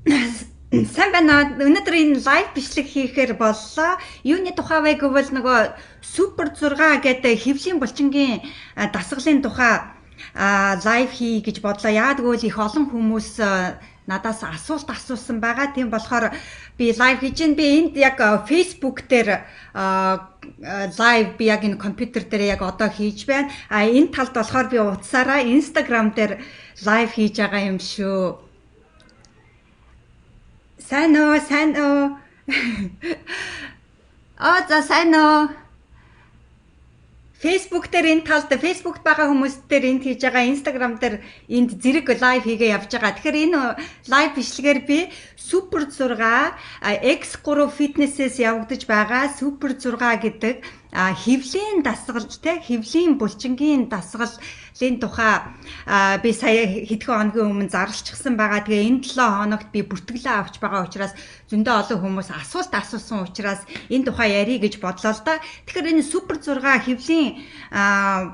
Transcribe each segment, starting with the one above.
Сайн байна уу? Өнөөдөр энэ live бичлэг хийхээр боллоо. Юуны тухай вэ гэвэл нөгөө Супер 6 гэдэг хэвлийн булчингийн дасгалын тухай live хий гэж бодлоо. Яагаад гэвэл их олон хүмүүс надаас асуулт асуусан байгаа. Тийм болохоор би live хийж байна. Би энд яг Facebook дээр live би яг энэ компьютер дээр яг одоо хийж байна. А энэ талд болохоор би утсаараа Instagram дээр live хийж байгаа юм шүү. Сайн уу, сайн уу? Аа, за, сайн уу? Facebook дээр энэ талд, Facebook-т байгаа хүмүүс дээр энд хийж байгаа, Instagram дээр энд зэрэг live хийгээ явж байгаа. Тэгэхээр энэ live бичлэгээр би Super 6 X3 Fitness-ээс явагдаж байгаа Super 6 гэдэг хэвлийн дасгал, те, хэвлийн булчингийн дасгалын тухай би сая хэдхэн хоногийн өмнө зарлчихсан байгаа. Тэгээ энэ 7 хоногт би бүртгэлээ авч байгаа учраас зөндөө олон хүмүүс асуулт асуусан учраас энэ тухай ярих гэж бодлоо л да. Тэгэхээр энэ Супер 6 хэвлийн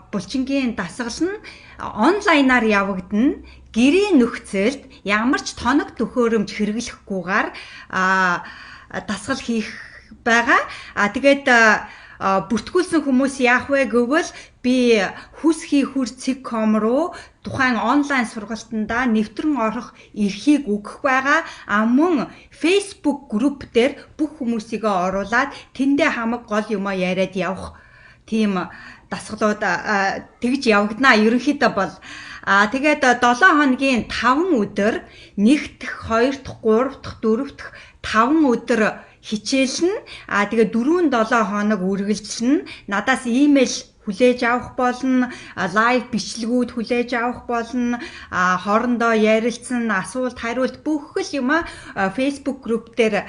булчингийн дасгал нь онлайнаар явагдана. Гэрээ нөхцөлд ямар ч тоног төхөөрөмж хэрэглэхгүйгээр дасгал хийх байгаа. А тэгээд бүртгүүлсэн хүмүүс яах вэ гэвэл би хүс хийхүр цэг.com руу тухайн онлайн сургалтандаа нэвтрэн орох эрхийг өгөх байгаа. А мөн Facebook group дээр бүх хүмүүсийгээ оруулаад тэндээ хамаг гол юмаа яриад явах тийм дасгалууд тэгж явагдана ерөнхийдөө бол. А тэгээд 7 хоногийн 5 өдөр, 1 дахь, 2 дахь, 3 дахь, 4 дахь, 5 өдөр хичээлнэ. А тэгээд 4 7 хоног үргэлжлэнэ. Надаас имэйл хүлээж авах болно, live бичлэгүүд хүлээж авах болно, хоорондоо ярилцсан, асуулт хариулт бүх л юм Facebook group дээр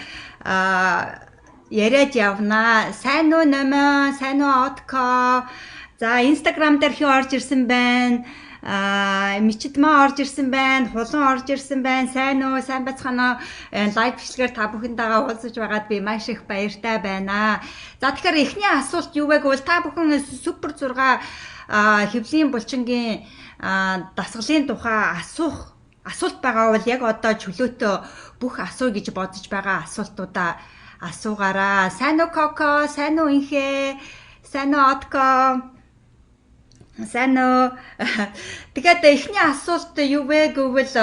яриад явнаа. Сайн уу, Номоо, сайн уу, Отко. За, Instagram дээр хэн орж ирсэн байна? А Мичидмаа орж ирсэн байна, Хулан орж ирсэн байна. Сайн уу, сайн байцгаана уу? Live бичлэгээр та бүхэнтэйгээ уулзаж байгаад би маш их баяртай байна. За, тэгэхээр эхний асуулт юу вэ гэвэл та бүхэн Супер 6 хэвлийн булчингийн дасгалын тухай асуух асуулт байгаа бол яг одоо чөлөөтөө бүх асуу гэж бодож байгаа асуултуудаа асуугаараа. Сайн уу, Коко, сайн уу, Инхээ, сайн уу, Отко? Сайн уу? Тэгээд эхний асуулт юу вэ гэвэл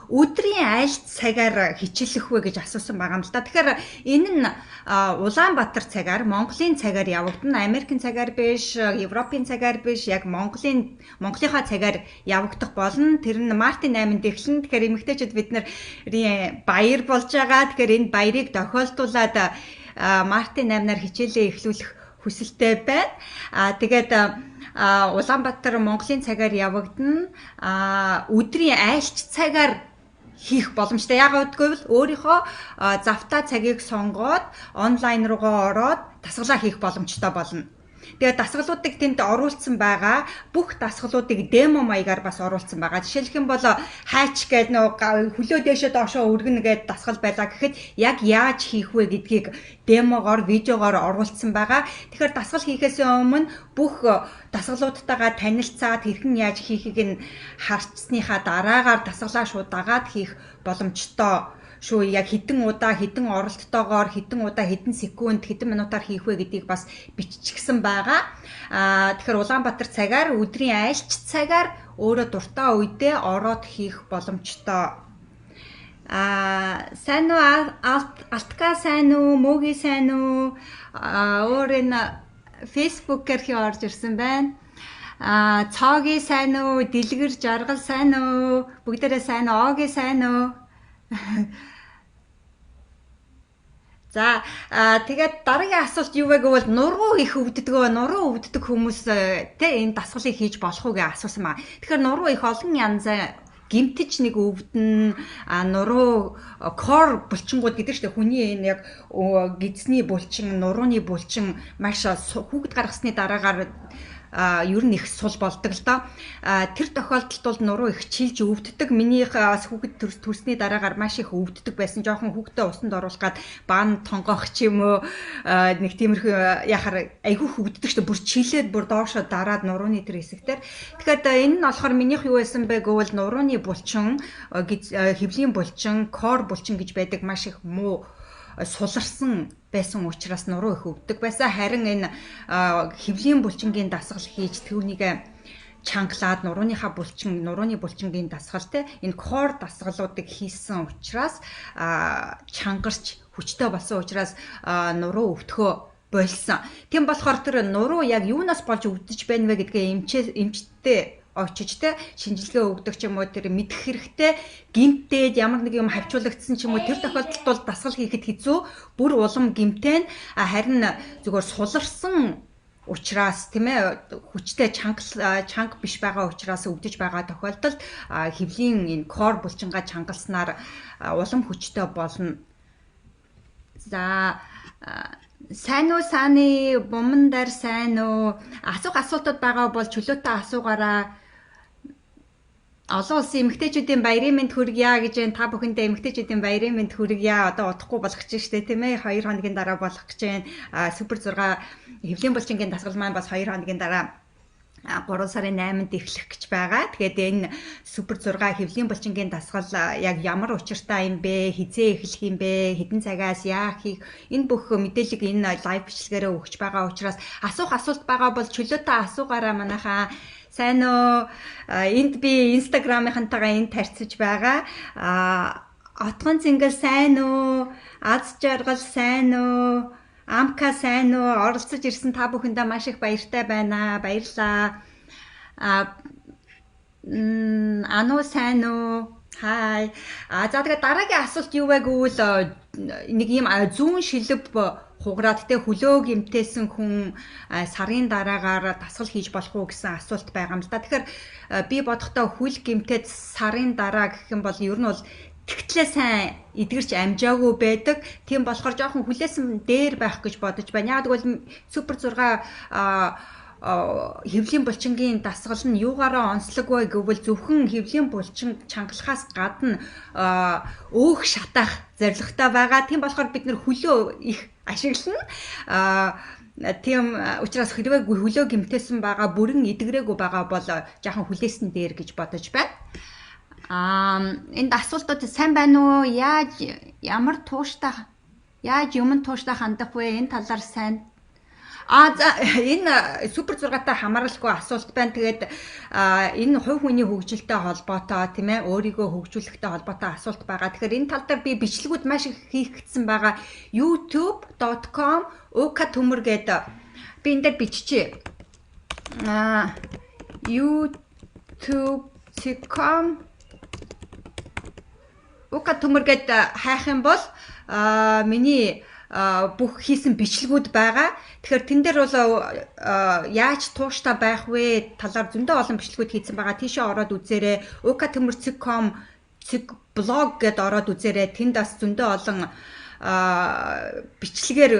өдрийн аль цагаар хичээлэх вэ гэж асуусан байгаа юм л да. Тэгэхээр энэ нь Улаанбаатар цагаар, Монголын цагаар явагдана. Америкийн цагаар биш, Европын цагаар биш, яг Монголынхаа цагаар явагдах болно. Тэр нь мартын 8-нд эхэлнэ. Тэгэхээр эмэгтэйчүүд бид нарын баяр болж байгаа. Тэгэхээр энэ баярыг тохиолдуулаад мартын 8-наар хичээлээ эхлүүлэх хүсэлтэй байна. А тэгээд Улаанбаатар, Монголын цагаар явагдана. А өдрийн аль ч цагаар хийх боломжтой. Яагаад гэвэл өөрийнхөө завтай цагийг сонгоод онлайн руугаа ороод дасгалаа хийх боломжтой болно. Тэгээд дасгалуудыг тэнд оруулсан байгаа. Бүх дасгалуудыг demo маягаар бас оруулсан байгаа. Жишээлх юм бол хайч гэдэг нөө хөлөө дээшээ доошоо өргөнө гэдэг дасгал байлаа гэхэд яг яаж хийх вэ гэдгийг demo гоор, видеогоор оруулсан байгаа. Тэгэхээр дасгал хийхээс өмнө бүх дасгалуудтайгаа танилцаад, хэрхэн яаж хийхийг нь харцсныхаа дараагаар дасгалаа шууд дагаад хийх боломжтой шүү. Яг хэдэн удаа, хэдэн оролттойгоор, хэдэн удаа, хэдэн секунд, хэдэн минутаар хийх вэ гэдгийг бас биччихсэн байгаа. Аа, тэгэхээр Улаанбаатар цагаар өдрийн аль ч цагаар өөрөө дуртай үедээ ороод хийх боломжтой. Аа, сайн уу, Алтка, сайн уу, Мөги, сайн уу? Аа, өөр энэ Facebook-ээр хэн орж ирсэн байна? Аа, Цооги, сайн уу, Дэлгэр Жаргал, сайн уу? Бүгдээрээ сайн уу? Оги, сайн уу? За, тэгээд дараагийн асуулт юу вэ гэвэл нуруу их өвддөг, нуруу өвддөг хүмүүс те энэ дасгалыг хийж болох уу гэж асуусан ба. Тэгэхээр нуруу их олон янзын гэмтэж нэг өвдөн, нуруу core булчингууд гэдэг чинь хүний энэ яг гидсний булчин, нурууны булчин маш хүүхэд гаргасны дараагаар Ер нь их сул болдог л доо. Тэр тохиолдолд бол нуруу их чилж өвддөг. Минийх бас хүүхэд төрсний дараагаар маш их өвддөг байсан. Жоохон хүүхдээ усанд оруулах гад баан тонгоох ч юм уу, нэг тиймэрхүү яхаар айгүй өвддөг шүү дээ. Бүр чилээд, бүр доошо дараад нурууны тэр хэсэгтэр. Тэгэхээр энэ нь болохоор минийх юу байсан бэ гэвэл нурууны булчин, хэвлийн булчин, core булчин гэж байдаг, маш их муу суларсан байсан учраас нуруу их өвддөг байсан. Харин энэ хэвлийн булчингийн дасгал хийж, түүнийг чангалаад, нурууныхаа булчин, нурууны булчингийн дасгал, те, энэ core дасгалуудыг хийсэн учраас чангарч хүчтэй болсон учраас нуруу өвдөхөө болсон. Тийм болохоор тэр нуруу яг юунаас болж өвдөж байна вэ гэдгээ эмчтэй очиж, те, шинжилгээ өгдөг ч юм уу, тэр мэдэх хэрэгтэй. Гэмтээд ямар нэг юм хавчуулагдсан ч юм уу, тэр тохиолдолд бол дасгал хийхэд хэцүү, бүр улам гэмтэн. Харин зүгээр суларсан учраас, тийм ээ, хүчтэй, чанга чанга биш байгаа учраас өвдөж байгаа тохиолдолд хэвлийн энэ core булчингаа чангалснаар улам хүчтэй болно. За, сайн уу, Сааны буман дээр сайн уу? Асуух асуултууд байгаа бол чөлөөтэй асуугаараа. Олон улсын эмэгтэйчүүдийн баярын мэнд хүргье гэж байна. Та бүхэндээ эмэгтэйчүүдийн баярын мэнд хүргье. Одоо удахгүй болох гэж штэ, тийм ээ. 2 хоногийн дараа болох гэж байна. Супер 6 хэвлийн булчингийн дасгал маань бас 2 хоногийн дараа 3 сарын 8-нд эхлэх гэж байгаа. Тэгээд энэ супер 6 хэвлийн булчингийн дасгал яг ямар учиртай юм бэ? Хэзээ эхлэх юм бэ? Хэдэн цагаас, яах хийх, энэ бүх мэдээллийг энэ live бичлэгээрээ өгч байгаа учраас асуух асуулт байгаа бол чөлөөтэй асуугаараа, манайхаа. Сайн уу? Энд би Instagram-ынхантайгаа энд харьцаж байгаа. А Отгон зингэл, сайн уу? Аз жаргал, сайн уу? Амка, сайн уу? Оролцож ирсэн та бүхэндээ маш их баяртай байна. Баярлалаа. А Ану, сайн уу? Хай. А за, тэгээд дараагийн асуулт юу вэ гэвэл нэг ийм зүүн шилэв хугараад, те, хөлөө гэмтээсэн хүн сарын дараагаар дасгал хийж болох уу гэсэн асуулт байгаа юм л да. Тэгэхээр би бодохдоо хөл гэмтээд сарын дараа гэх юм бол ер нь бол тэгтлээ сайн эдгэрч амжаагүй байдаг. Тийм болохоор жоохон хүлээсэн дээр байх гэж бодож байна. Яг тэгвэл супер 6 хэвлийн булчингийн дасгал нь юугаараа онцлог вэ гэвэл зөвхөн хэвлийн булчин чангалахаас гадна өөх шатаах зорилготой байгаа. Тийм болохоор бид нар хөлөө их ашиглана. Тийм учраас хэрвээ хөлөө гэмтээсэн байгаа, бүрэн эдгэрээгүй байгаа бол жаахан хүлээсэн дээр гэж бодож байна. Энд асуултууд сайн байна уу? Яаж ямар тууштай, яаж юмд тууштай хандах вэ? Энэ талаар сайн. А за, энэ супер 6-тай хамааралгүй асуулт байна. Тэгээд энэ хувь хүний хөгжилтэй холбоотой, тийм ээ, өөрийгөө хөгжүүлэхтэй холбоотой асуулт байгаа. Тэгэхээр энэ тал дээр би бичлэгүүд маш их хийх гэсэн байгаа. youtube.com uk төмөр гэдэг би энэ дээр биччихье. youtube.com uk төмөр гэд хайх юм бол миний бүх хийсэн бичлэгүүд байгаа. Тэгэхээр тэн дээр бол яаж тууштай байх вэ талаар зөндөө олон бичлэгүүд хийсэн байгаа. Тийшээ ороод үзээрэй. uktömör.com блог гэд ороод үзээрэй. Тэнд бас зөндөө олон бичлэгээр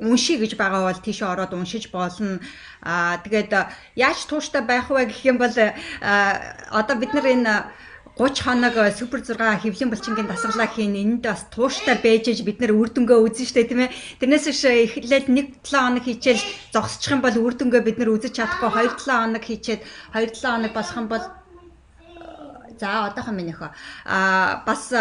уншия гэж байгаа бол тийшээ ороод уншиж болно. Тэгээд яаж тууштай байх вэ гэх юм бол одоо бид нар энэ 30 хоног супер 6 хэвлийн булчингийн дасгалаа хийн, энд бас тууштай байж бид нар үр дүнгээ үзэн штэ, тийм ээ. Тэрнээс биш эхлээл 1 7 хоног хийчихэл зогсчих юм бол үр дүнгээ бид нар үзэж чадахгүй. 2 7 хоног хийчээд 2 7 хоног болох юм бол, за, одоохон минийхөө бас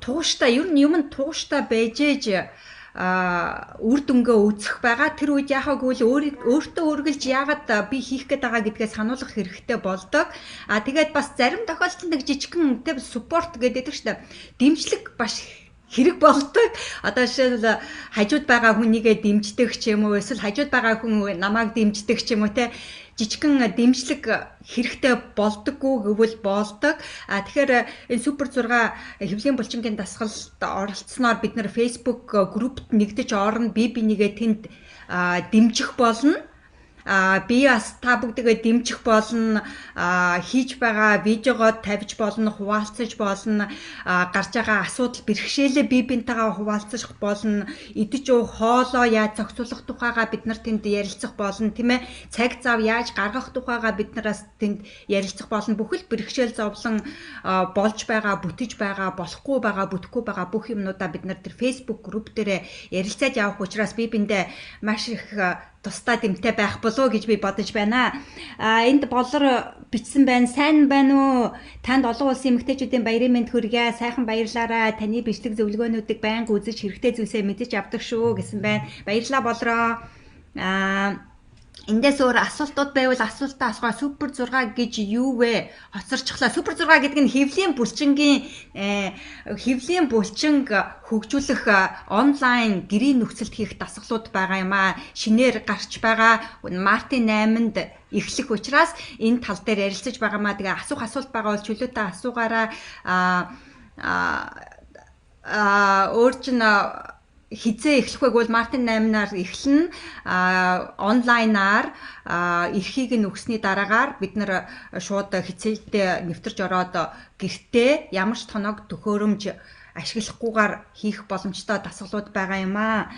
тууштай, ер нь юм тууштай байж ээж үр дүнгээ үүсэх байгаа. Тэр үед яахаа гэвэл өөртөө үргэлж яагаад би хийх гээд байгаа гэдгээ сануулгах хэрэгтэй болдог. А тэгээд бас зарим тохиолдолд нэг жижигхэн тэг support гэдэг шүү дээ. Дэмжлэг бас хэрэг болдог. Одоо жишээл хажууд байгаа хүнийгээ дэмждэг ч юм уу, эсвэл хажууд байгаа хүн намайг дэмждэг ч юм уу, те, жижигхэн дэмжлэг хэрэгтэй болдоггүй гэвэл болдог. А тэгэхээр энэ супер 6 хэвлийн булчингийн дасгалд оролцсноор бид нар Facebook группт нэгдэж орно, бие бинийгээ тэнд дэмжих болно. Би бас та бүгдгээ дэмжих болно, хийж байгаа видеогоо тавьж болно, хуваалцаж болно, гарч байгаа асуудал бэрхшээлээ бие биентэйгээ хуваалцах болно, идэж уух хоолоо яаж зохицуулах тухайгаа бид нар тэнд ярилцах болно, тийм ээ. Цаг зав яаж гаргах тухайгаа бид нараас тэнд ярилцах болно. Бүхэл бэрхшээл зовлон болж байгаа, бүтэж байгаа, болохгүй байгаа, бүтэхгүй байгаа бүх юмнуудаа бид нар тэр Facebook group дээрээ ярилцаад явах учраас бие биендээ маш их тусдаа дэмтэй байх болов гэж би бодож байна. Энд болор бичсэн байна. Сайн байна уу? Танд олон улсын эмэгтэйчүүдийн баярын мэнд хүргье. Сайхан баярлаарай. Таны бичлэг зөвлөгөөнүүдийг байнга үзэж хэрэгтэй зүйлсээ мэдэж авдаг шүү гэсэн байна. Баярлалаа болроо. Эндээс өөр асуултууд байвал асуултаа асуугаа. Супер 6 гэж юу вэ? Хоцорчихлаа. Супер 6 гэдэг нь хэвлийн булчингийн хэвлийн булчинг хөгжүүлэх онлайн гэрийн нөхцөлд хийх дасгалууд байгаа юм аа. Шинээр гарч байгаа мартын 8-нд эхлэх учраас энэ тал дээр ярилцаж байгаа маа. Тэгээ асуух асуулт байгаа бол чөлөөтэй асуугаараа. Өөр чинь хизээ эхлэх вэ гэвэл мартын 8-наар эхлэнэ. Онлайнаар эрхийг нь өгсөний дараагаар бид нар шууд хичээлдээ нэвтэрч ороод гэртээ ямар ч тоног төхөөрөмж ашиглахгүйгээр хийх боломжтой дасгалууд байгаа юм аа.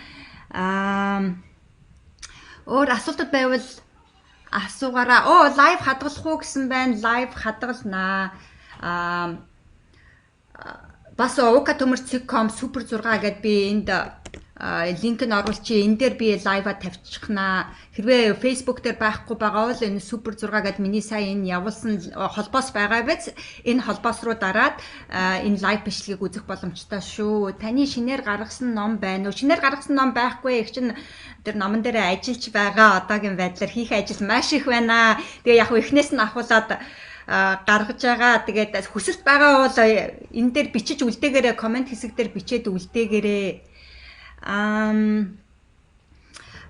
Өөр асуултууд байвал асуугаараа. Оо, live хадгалах уу гэсэн байна. Live хадгалнаа. Бас ukatömör.com супер 6 гэдээ би энд линк нь оруулчих. Энэ дээр би live-аа тавьчихнаа. Хэрвээ Facebook дээр байхгүй байгаа бол энэ супер 6 гэдээ миний сая энэ явуулсан холбоос байгаа биз. Энэ холбоос руу дараад энэ live бичлэгийг үзэх боломжтой шүү. Таны шинээр гаргасан ном байна уу? Шинээр гаргасан ном байхгүй. Их чинь тэр номон дээр ажиллаж байгаа. Одоогийн байдлаар хийх ажил маш их байна. Тэгээ яг эхнээс нь ахуулаад гаргаж байгаа. Тэгээд хүсэлт байгаа бол энэ дээр бичиж үлдээгээрэй, comment хэсэг дээр бичээд үлдээгээрэй.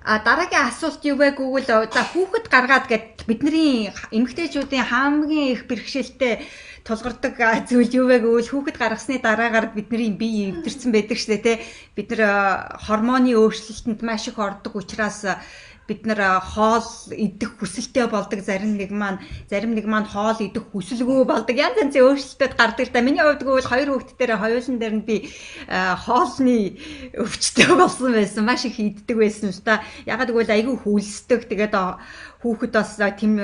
Дараагийн асуулт юу вэ гэвэл за хүүхэд гаргаад гэд бидний эмэгтэйчүүдийн хамгийн их бэрхшээлтэй тулгардаг зүйл юу вэ гэвэл хүүхэд гаргасны дараагаар бидний бие эвдэрсэн байдаг шдээ, тэ. Бид нар гормоны өөрчлөлтөнд маш их ордог учраас бид нар хоол идэх хүсэлтэй болдог, зарим нэг маань хоол идэх хүсэлгүй болдог. Янз янзын өөрчлөлтөд гардаг л да. Миний хувьд гэвэл хоёр хүүхэд дээр хоёулан дээр нь би хоолны өвчтэй болсон байсан. Маш их иддэг байсан л да. Ягаад гэвэл айгүй хүлсдэг. Тэгээд хүүхэд бас тийм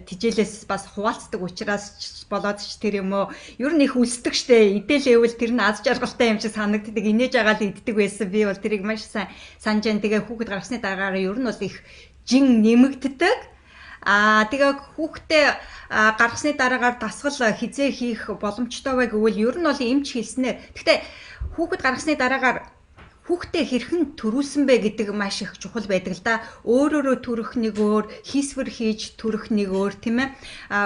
тижээлээс бас хуваалцдаг учраас болоод ч тэр юм уу. Ер нь их үлсдэг штэ. Идэлээвэл тэр нь аз жаргалтай юм шиг санагддаг. Инээж байгаа л иддэг байсан. Би бол тэрийг маш сайн санаж байна. Тэгээ хүүхэд гаргасны дараагаар ер нь бол их жин нэмэгддэг. Тэгээ хүүхдээ гаргасны дараагаар дасгал хизээ хийх боломжтой вэ гэвэл ер нь бол эмч хэлснээр. Гэхдээ хүүхэд гаргасны дараагаар хүүхдээ хэрхэн төрүүлсэн бэ гэдэг маш их чухал байдаг л да. Өөрөөрөө төрөх нэг өөр, хийсвэр хийж төрөх нэг өөр, тийм ээ.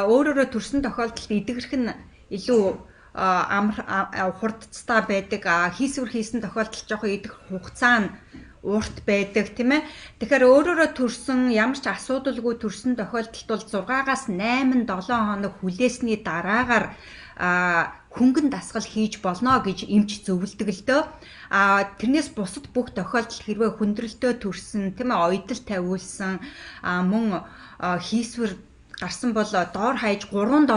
Өөрөөрөө төрсөн тохиолдолд идэгрэх нь илүү амар хурдцтай байдаг. Хийсвэр хийсэн тохиолдолд жоохон идэх хугацаа нь урт байдаг, тийм ээ. Тэгэхээр өөрөөрөө төрсөн, ямар ч асуудалгүй төрсөн тохиолдолд бол 6-аас 8 7 хоног хүлээсний дараагаар хөнгөн дасгал хийж болно гэж эмч зөвлөдөг л дөө. Тэрнээс бусад бүх тохиолдолд хэрвээ хүндрэлтэй төрсөн, тийм ээ, оёдол тавиулсан, мөн хийсвэр гарсан бол доор хаяж 3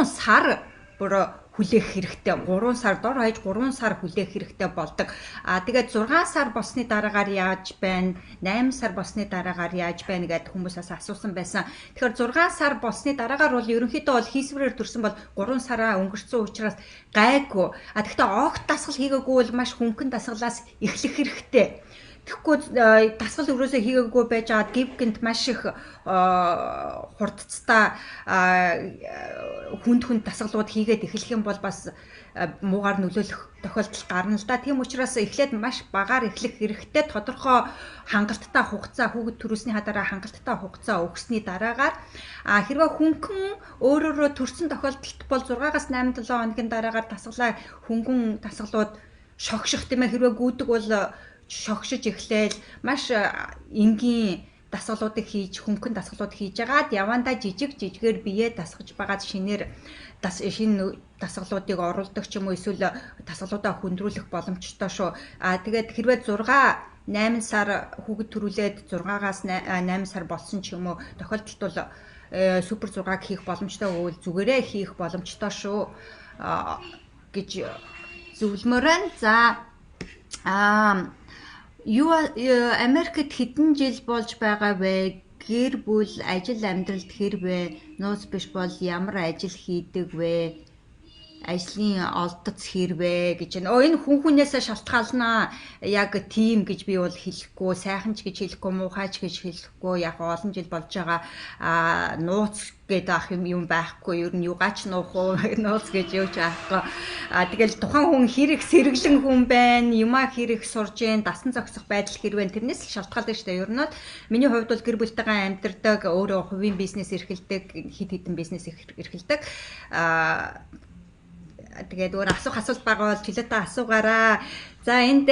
сар бүр хүлээх хэрэгтэй. 3 сар дор хаяж 3 сар хүлээх хэрэгтэй болдог. Тэгээд 6 сар болсны дараагаар яаж байна? 8 сар болсны дараагаар яаж байна гэдээ хүмүүс бас асуусан байсан. Тэгэхээр 6 сар болсны дараагаар бол ерөнхийдөө бол хийсвэрээр төрсөн бол 3 сараа өнгөрцөн учраас гайгүй. Тэгэхдээ огт дасгал хийгээгүй бол маш хөнгөн дасгалаас эхлэх хэрэгтэй. Тэгэхгүй дасгал өрөөсөө хийгээгүй байж байгаа гів гинт маш их хурдцтай хүнд хүнд дасгалууд хийгээд эхлэх юм бол бас муугаар нөлөөлөх тохиолдол гарна л да. Тийм учраас эхлээд маш багаар эхлэх хэрэгтэй. Тодорхой хангалттай хугацаа хүүхэд төрүүлсний дараа хангалттай хугацаа өгсөний дараагаар хэрвээ хөнгөн өөрөөрөө төрсэн тохиолдолд бол 6-аас 8 7 хоногийн дараагаар дасгалаа хөнгөн дасгалууд шогших, тийм ээ. Хэрвээ гүйдэг бол шогшиж эхлээл маш энгийн дасгалуудыг хийж, хөнгөн дасгалууд хийж агаад явандаа жижиг жижигээр биеэ дасгаж байгаад шинээр шинэ дасгалуудыг оруулдаг ч юм уу эсвэл дасгалуудаа хөндрүүлэх боломжтой шүү. Тэгээд хэрвээ 6 8 сар хүүхэд төрүүлээд 6-аас 8 сар болсон ч юм уу тохиолдолд бол супер 6-г хийх боломжтой гэвэл зүгээрээ хийх боломжтой шүү гэж зөвлөмөр байна. За юу Америкт хэдэн жил болж байгаа вэ? Гэр бүл, ажил амьдралд хэр вэ? Нууц биш бол ямар ажил хийдэг вэ? Ажлын олдоц хэр вэ гэж байна. Энэ хүн хүнээсээ шалтгаалнаа. Яг тийм гэж би бол хэлэхгүй, сайхан ч гэж хэлэхгүй, муухай ч гэж хэлэхгүй. Яг олон жил болж байгаа нууц гэдэг ах юм байхгүй. Ер нь югаач нуух уу, нууц гэж юу ч байхгүй. Тэгэл тухайн хүн хэрэг сэргэлэн хүн байна, юмаа хэрэг сурж гин, дасан зохисох байдал хэр вэ? Тэрнээс л шалтгаалдаг шүү дээ. Ер нь бол миний хувьд бол гэр бүлтэйгээ амьдардаг, өөрөө хувийн бизнес эрхэлдэг, хэд хэдэн бизнес эрхэлдэг. Тэгээд өөр асуух асуулт байгаа бол чөлөөтэй асуугаараа. За энд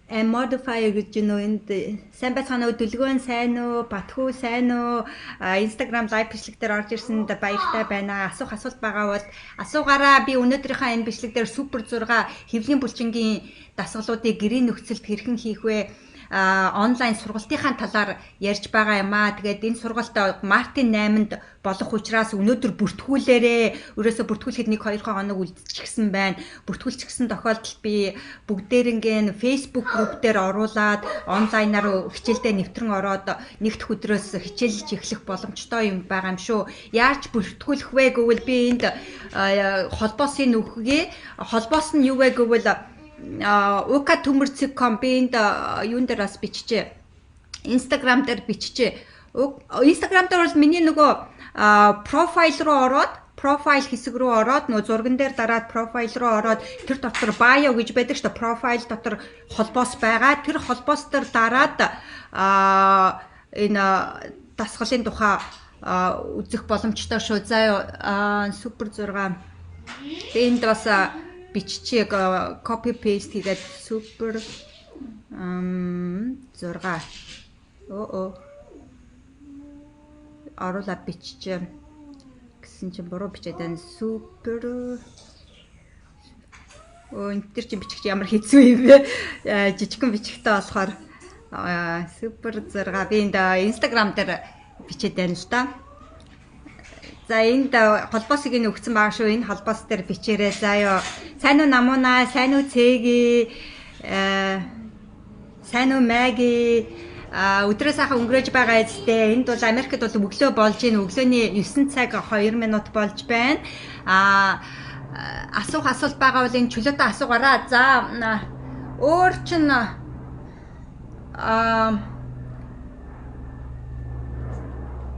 modify гэж нөө энд сайн байцгаана уу, Дүлгөөн сайн уу, Батхүү сайн уу, Instagram live бичлэг дээр орж ирсэнд баяртай байна. Асуух асуулт байгаа бол асуугаараа. Би өнөөдрийнхөө энэ бичлэг дээр супер 6 хэвлэлийн булчингийн дасгалуудыг гэрийн нөхцөлд хэрхэн хийх вэ? Онлайн сургалтынхаа талаар ярьж байгаа юм аа. Тэгээд энэ сургалт мартын 8-нд болох учраас өнөөдөр бүртгүүлээрээ. Ерөөсө бүртгүүлэхэд 1-2 хоног үлдчихсэн байна. Бүртгүүлчихсэн тохиолдолд би бүгдээрингээ Facebook group дээр оруулаад онлайнаар хичээлдээ нэвтрэн ороод нэгдэх өдрөөс хичээлж эхлэх боломжтой юм байгаа юм шүү. Яаж бүртгүүлэх вэ гэвэл би энд холбоосын нүхгээ. Холбоос нь юу вэ гэвэл ukatumur.com би энд юун дээр бас биччихэ. Instagram дээр биччихэ. Instagram дээр бол миний нөгөө профайл руу ороод, профайл хэсэг рүү ороод, нөгөө зурган дээр дараад профайл руу ороод тэр дотор bio гэж байдаг шүү дээ. Профайл дотор холбоос байгаа. Тэр холбоос дээр дараад энэ дасгалын тухай үзэх боломжтой шүү. За супер 6. Тэгээ энд бас биччихээ, copy paste хийгээд супер 6 оруулаад биччихээ гэсэн чинь буруу бичээд байна. Супер энэ төр чинь бичих ямар хэцүү юм бэ? Жижигхэн бичгтэй болохоор супер 6 би энд Instagram дээр бичээд байна л да. За энд холбоосыг нь өгсөн байгаа шүү. Энэ холбоос дээр бичээрэй. За ёо. Сайн уу Намуна, сайн уу Цэги, сайн уу Маги, өдрөө сайхан өнгөрөөж байгаа эцтэй. Энд бол Америкт бол өглөө болж байна. Өглөөний 9 цаг 2 минут болж байна. Асуух асуулт байгаа бол энэ чөлөөтэй асуугаараа. За өөр чин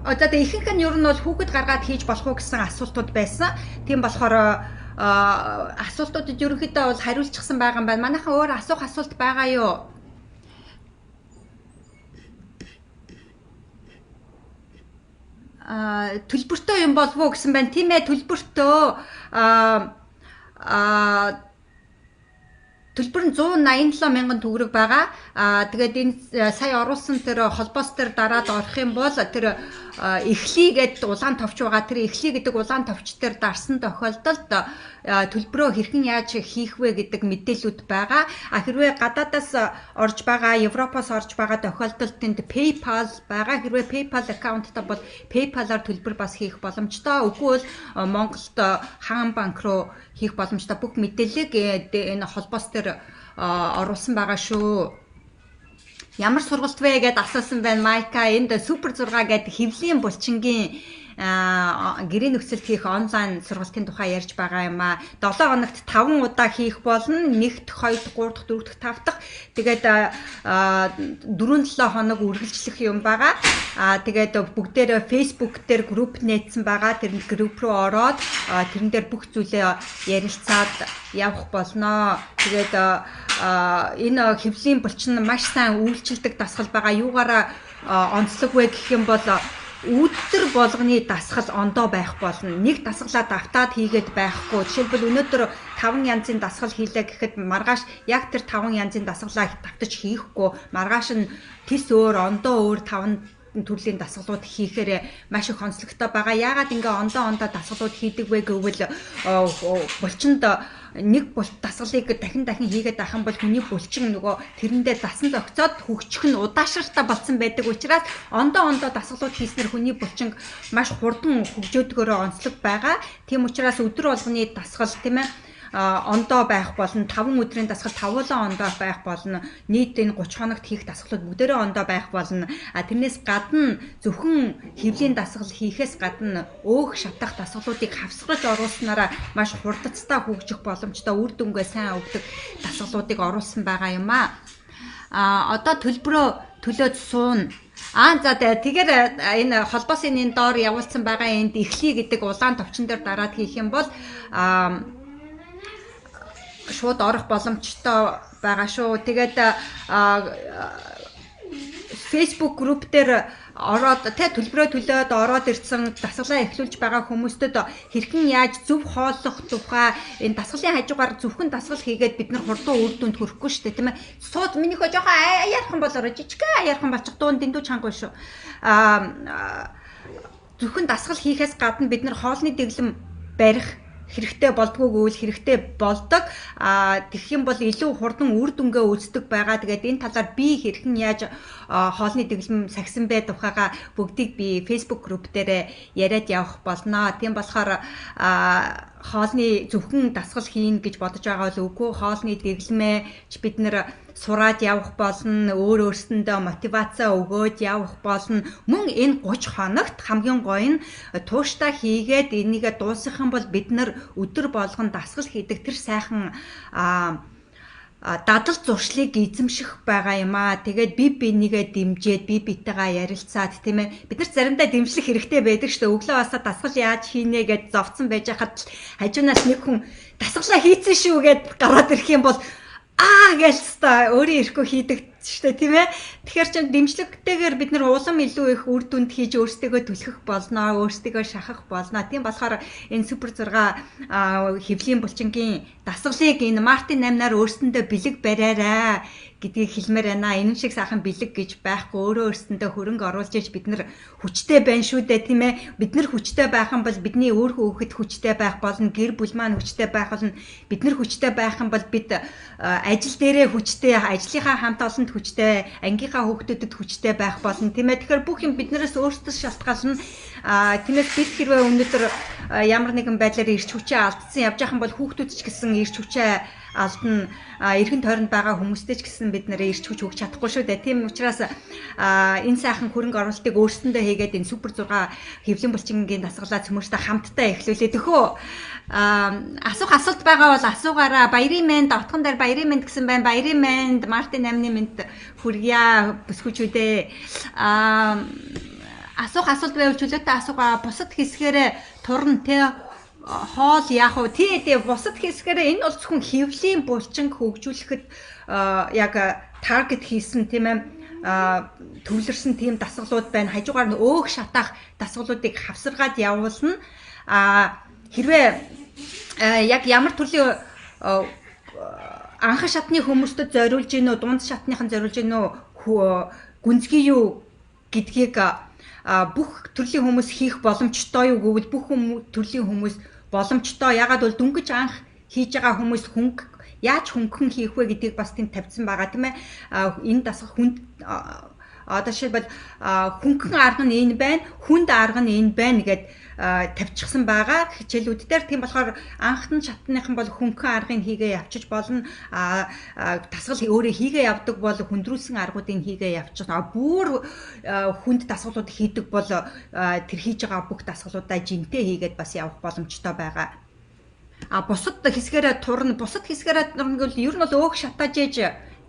одоо ихэнх нь ер нь бол хүүхэд гаргаад хийж болох уу гэсэн асуултууд байсан. Тийм болохоор асуултуудад ерөнхийдөө бол хариулчихсан байгаа юм байна. Манайхан өөр асуух асуулт байгаа юу? Төлбөртэй юм болов уу гэсэн байна. Тийм ээ, төлбөртөө. Төлбөр нь 187 мянган төгрөг байгаа. Тэгээд энэ сая оруулсан тэр холбоос дээр дараад орох юм бол тэр эхлэе гэдэг улаан товч байгаа. Тэр эхлэе гэдэг улаан товч дээр дарсан тохиолдолд төлбөрөө хэрхэн яаж хийх вэ гэдэг мэдээлүүд байгаа. Хэрвээ гадаадаас орж байгаа, Европоос орж байгаа тохиолдолд тэнд PayPal байгаа. Хэрвээ PayPal аккаунттай бол PayPal-аар төлбөр бас хийх боломжтой. Үгүй бол Монголд Хаан банк руу хийх боломжтой. Бүх мэдээллийг энэ холбоос дээр оруулсан байгаа шүү. Ямар сургалт вэ гэдээ асуусан байна Майка. Энд супер 6 гэдэг хэвлэлийн булчингийн гэрийн нөхцөлд хийх онлайн сургалтын тухай ярьж байгаа юм аа. 7 хоногт 5 удаа хийх болно. 1 дахь, 2 дахь, 3 дахь, 4 дахь, 5 дахь. Тэгээд 4-7 хоног үргэлжлэх юм байгаа. Тэгээд бүгдээрээ Facebook дээр групп нээсэн байгаа. Тэр групп руу ороод тэрэн дээр бүх зүйлээ ярилцаад явах болно. Тэгээд энэ хэвлэлийн булчин маш сайн үйлчилдэг дасгал байгаа. Юугаараа онцлог вэ гэх юм бол өдөр болгоны дасгал ондоо байх болно. Нэг дасгалаа давтаад хийгээд байхгүй. Жишээлбэл өнөөдөр 5 янзын дасгал хийлээ гэхэд маргааш яг тэр 5 янзын дасгалаа давтаж хийхгүй. Маргааш нь тис өөр, ондоо өөр 5 төрлийн дасгалууд хийхээр маш их онцлогтой байгаа. Яагаад ингээ ондоо дасгалууд хийдэг вэ гэвэл булчинд нэг дасгалыг дахин дахин хийгээд байх юм бол хүний булчин нөгөө тэрэндээ дасан зохицоод хөгжих нь удаашралтай болсон байдаг учраас ондоо дасгалууд хийснээр хүний булчин маш хурдан хөгжөөдгөөрөө онцлог байгаа. Тийм учраас өдөр болгоны дасгал, тийм ээ, ондоо байх болно. 5 өдрийн дасгал 5 ондоо байх болно. Нийт энэ 30 хоногт хийх дасгалууд бүгдээрээ ондоо байх болно. А тэрнээс гадна зөвхөн хэвлийн дасгал хийхээс гадна өөх шатах дасгалуудыг хавсгаж оруулснараа маш хурдцтай хөгжих боломжтой, үр дүнгээ сайн өгдөг дасгалуудыг оруулсан байгаа юм аа. А одоо төлбөрөө төлөөд сууна. Аа за, тэгэхээр энэ холбоосын энэ доор явуулсан байгаа энд эхлэе гэдэг улаан товчон дээр дараад хийх юм бол шууд орох боломжтой байгаа шүү. Тэгээд Facebook group дээр ороод тэ төлбөрөө төлөөд ороод ирсэн, дасгалаа эхлүүлж байгаа хүмүүстэд хэрхэн яаж зөв хооллох тухай, энэ дасгалын хажуугаар зөвхөн дасгал хийгээд бид нар хурдан үр дүнд хүрэхгүй шүү дээ, тийм ээ. Сууд минийхөө жоохон аяархан болоорой, жижигхэн аяархан болчих, дуун дэндүү чанга шүү. Зөвхөн дасгал хийхээс гадна бид нар хоолны дэглэм барих хэрэгтэй болдгоо гэвэл хэрэгтэй болдог. А тэгэх юм бол илүү хурдан үр дүнгээ үүсдэг байгаа. Тэгээд энэ талаар би хэрхэн яаж хоолны дэглэм сахисан бэ тухайга бүгдийг би Facebook group дээр яриад явах болно. Тийм болохоор хоолны зөвхөн дасгал хийн гэж бодож байгаа бол үгүй, хоолны дэглэмээ ч бид нэр сураад явах болно, өөр өөрсөндөө мотивацаа өгөөд явах болно. Мөн энэ 30 хоногт хамгийн гоё нь тууштай хийгээд энийгээ дуусгах юм бол бид нар өдөр болгон дасгал хийдэг тэр сайхан дадал зуршлыг эзэмших байгаа юм аа. Тэгээд би бинийгээ дэмжиж, би битэйгээ ярилцаад, тийм ээ. Бид нар заримдаа дэмжлэх хэрэгтэй байдаг шүү дээ. Өглөө басаа дасгал яаж хийнэ гэд зовцсон байж хахад хажуунаас нэг хүн дасгалаа хийцэн шүү гэд гараад ирэх юм бол аа гэж та өөрийн ирэхгүй хийдэг шүү дээ, тийм ээ. Тэгэхээр чин дэмжлэгтэйгээр бид нар улам илүү их үр дүнд хийж өөрсдийгөө түлхэх болно, өөрсдийгөө шахах болно. Тийм болохоор энэ супер 6 хэвлийн булчингийн дасгалыг энэ Мартын 8-наар өөрсөндөө бэлэг бариарай гэдгийг хэлмээр байна. Энэ шиг сайхан бэлэг гэж байхгүй, өөрөө өөрсөндөө хөрөнгө оруулж иж бид нар хүчтэй байна шүү дээ, тийм ээ. Бид нар хүчтэй байх юм бол бидний өөр хүүхэд хүчтэй байх болно, гэр бүл маань хүчтэй байх болно. Бид нар хүчтэй байх юм бол бид ажил дээрээ хүчтэй, ажлынхаа хамт олонд хүчтэй, ангийнхаа хүүхдүүдэд хүчтэй байх болно, тийм ээ. Тэгэхээр бүх юм биднээс өөрсдөөс шалтгаална. Тиймээс бид хэрвээ өнөөдөр ямар нэгэн байдлаар эрч хүчээ алдсан явж байгаа юм бол хүүхдүүд ч гэсэн эрч хүчээ алдна, эргэн тойронд байгаа хүмүүстэй ч гэсэн бид нэрээ эрч хүч өгч чадахгүй шүү дээ. Тийм учраас энэ сайхан хөрөнгө оруулалтыг өөрсөндөө хийгээд энэ супер 6 хэвлэн булчингийн дасгалаа цөмөртэй хамтдаа эхлүүлээд өхөө. Асуух асуулт байгаа бол асуугаараа. Баярын мэнд, отгон дээр баярын мэнд гэсэн байна. Баярын мэнд, Мартын 8-ны мэнд хүргье бүсгүүчүүдээ. Асуух асуулт байвал чөлөөтэй асуугаа. Бусад хэсгээрээ турна те, хоол яах вэ? Тий, бусад хэсгээрээ энэ бол зөвхөн хэвлийн булчин хөгжүүлэхэд яг таргет хийсэн, тийм ээ, төвлөрсөн тийм дасгалууд байна. Хажуугаар нь өөх шатаах дасгалуудыг хавсаргаад явуулна. Хэрвээ яг ямар төрлийн анхан шатны хүмүүстэд зориулж гин үү, дунд шатныхан зориулж гин үү, гүнзгий юу гэдгийг, бүх төрлийн хүмүүс хийх боломжтой юу гэвэл бүх төрлийн хүмүүс боломжтой. Ягаад бол дөнгөж анх хийж байгаа хүмүүс хөнгө яаж хөнгөн хийх вэ гэдгийг бас тэнд тавьсан байгаа, тийм ээ. Энэ дасгал хүнд, одоо жишээлбэл, хөнгөн арга нь энэ байна, хүнд арга нь энэ байна гэд тавьчихсан байгаа хичээлүүд дээр. Тийм болохоор анхны шатныхан бол хөнгөн аргыг хийгээ явчих болно. Дасгал өөрөө хийгээ явдаг бол хүндрүүлсэн аргуудыг хийгээ явчих. Бүр хүнд дасгалууд хийдэг бол тэр хийж байгаа бүх дасгалуудаа жинтэй хийгээд бас явах боломжтой байгаа. Бусад хэсгээрээ турна, бусад хэсгээрээ турна гэвэл ер нь бол өөх шатааж ээж,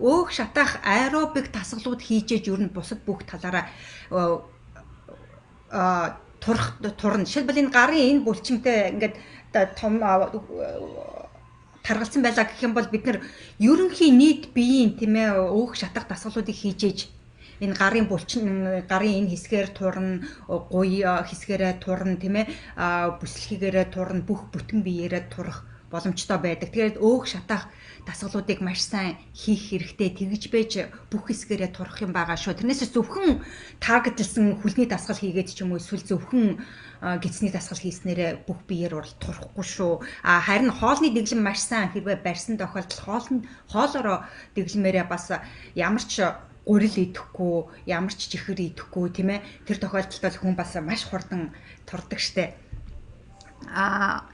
өөх шатаах аэробик дасгалууд хийж ээж ер нь бусад бүх талаараа турах турна. Жишээлбэл, энэ гарын энэ булчинтай ингээд том таргалсан байлаа гэх юм бол бид нар ерөнхий нийт биеийн, тийм ээ, өөх шатах дасгалуудыг хийж ээж энэ гарын булчин, гарын энэ хэсгээр турна, гуй хэсгээрээ турна, тийм ээ, бүслэхийгээрээ турна, бүх бүтэн биеэрээ турах боломжтой. боломжтой байдаг. Тэгэхээр өөх шатаах дасгалуудыг маш сайн хийх хэрэгтэй. Тэгж байж бүх хэсгээрээ турах юм байгаа шүү. Тэрнээс зөвхөн таргетлсан хүлний дасгал хийгээд ч юм уу эсвэл зөвхөн гидсний дасгал хийснээрээ бүх биеэр урал турахгүй шүү. А харин хоолны дэглэм маш сайн хэрвээ барьсан тохиолдолд хоолоороо дэглэмээрээ бас ямар ч гурил идэхгүй, ямар ч чихэр идэхгүй, тийм ээ. Тэр тохиолдолд бол хүн бас маш хурдан турдаг штэ. А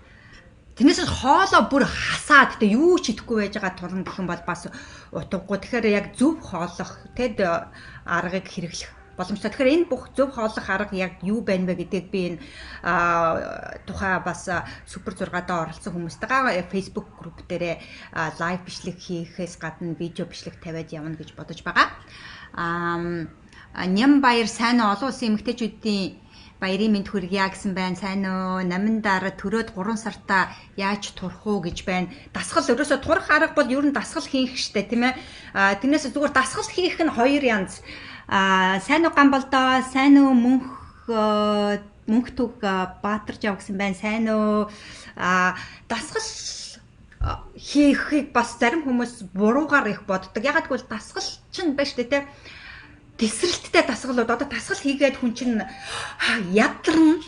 тэрнээс хоолоо бүр хасаад тэ юу ч идэхгүй байж байгаа турна гэх юм бол бас утгагүй. Тэгэхээр яг зөв хооллох тэд аргыг хэрэглэх боломжтой. Тэгэхээр энэ бүх зөв хооллох арга яг юу байна вэ гэдгийг би энэ тухай бас супер 6-даа оролцсон хүмүүстэйгээ Facebook group дээрээ live бичлэг хийхээс гадна видео бичлэг тавиад явна гэж бодож байгаа. Ням баяр, сайн уу, олон улсын эмэгтэйчүүдийн баярын мэнд хүргье гэсэн байна. Сайн уу? Намин дараа төрөөд 3 сартаа яаж турах уу гэж байна. Дасгал ерөөсө турах арга бол ер нь дасгал хийх штэ, тийм ээ. Тэрнээс зүгээр дасгал хийх нь хоёр янз. Сайн уу Гамбалдоо, сайн уу мөнх түг Баатар жав гэсэн байна. Сайн уу? Дасгал хийхийг бас зарим хүмүүс буруугаар их боддог. Ягаад гэвэл дасгал чинь байна штэ, тийм. Тэсрэлттэй дасгалууд одоо дасгал хийгээд хүн чинь ядарна,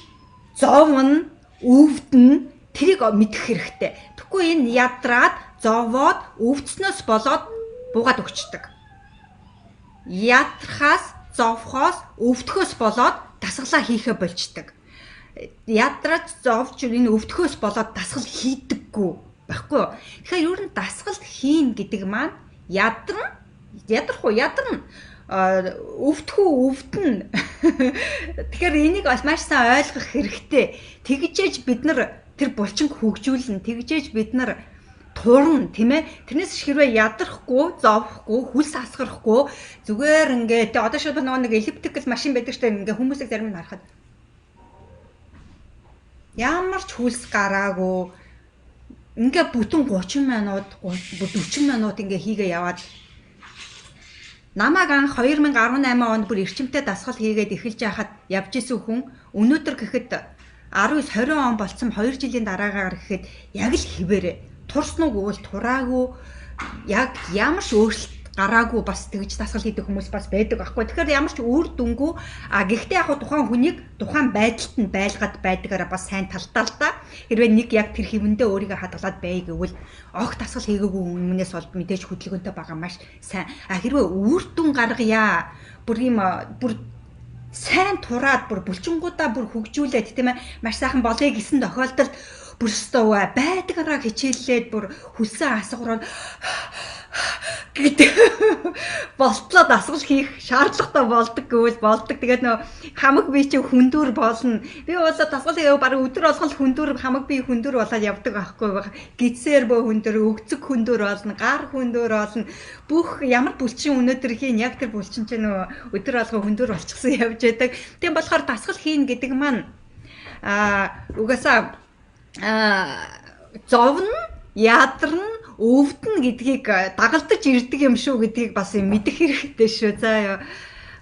зовно, өвдөн, тэрийг мэдэх хэрэгтэй. Тэгэхгүй энэ ядраад, зовоод, өвдснөөс болоод буугаад өгчдөг. Ядрахаас, зовхоос, өвдөхөөс болоод дасгалаа хийхэ болчдөг. Ядраад, зовж, энэ өвдөхөөс болоод дасгал хийдэггүй байхгүй юу? Тэгэхээр ер нь дасгал хийн гэдэг маань ядарна, ядрах уу, ядарна, өвдөхүү өвдөн. Тэгэхээр энийг бас маш сайн ойлгох хэрэгтэй. Тэгжээж бид нар тэр булчинг хөгжүүлнэ. Тэгжээж бид нар турна, тийм ээ. Тэрнээс хэрвээ ядрахгүй, зовхгүй, хүлс асгарахгүй зүгээр ингээд одоо шууд нөгөө нэг эллиптикл машин байдаг штэ, ингээ хүмүүсийг зарим нь харахад ямар ч хүлс гараагүй ингээ бүтэн 30 минут, 40 минут ингээ хийгээ яваад. Намайг анх 2018 онд бүр эрчимтэй дасгал хийгээд эхэлж байхад явж исэн хүн өнөөдөр гэхэд 19 20 он болцсон, 2 жилийн дараагаар гэхэд яг л хിവэрэ турсан уу гэвэл тураагүй, яг ямар ч өөрчлөлт гараагүй бас тэгж дасгал хийдэг хүмүүс бас байдаг аахгүй. Тэгэхээр ямар ч үр дүнгүй. А гэхдээ яг тухайн хүнийг тухайн байдалд нь байлгаад байдгаараа бас сайн талтай л та. Хэрвээ нэг яг тэр хэвэндээ өөрийгөө хадгалаад бай гэвэл огт дасгал хийгээгүй хүмүүнээс бол мэдээж хөдөлгөөнтэй байгаа маш сайн. А хэрвээ үр дүн гаргая, бүр юм бүр сайн тураад, бүр булчингуудаа бүр хөгжүүлээд, тийм ээ, маш сайхан болъё гэсэн тохиолдолд бүр өстөө байдгаараа хичээллээд бүр хүлсэн асгараар гэдэг болтлоо дасгал хийх шаардлагатай болдог гэвэл болдог. Тэгээд нөө хамаг бие чи хүндүр болно. Би бол дасгал хийгээ бараг өдөр болгон хүндүр, хамаг бие хүндүр болоод явдаг байхгүй. Гидсээр бөө хүндүр, өгцөг хүндүр болно, гар хүндүр болно. Бүх ямар булчин өнөөдөр хийн, яг тэр булчин чинь нөө өдөр болгон хүндүр болчихсон явж байдаг. Тийм болохоор дасгал хийн гэдэг маань угаасаа зовно, ядарна, өвдөн гэдгийг дагалдаж ирдэг юм шүү гэдгийг бас мэдэх хэрэгтэй шүү. За ёо.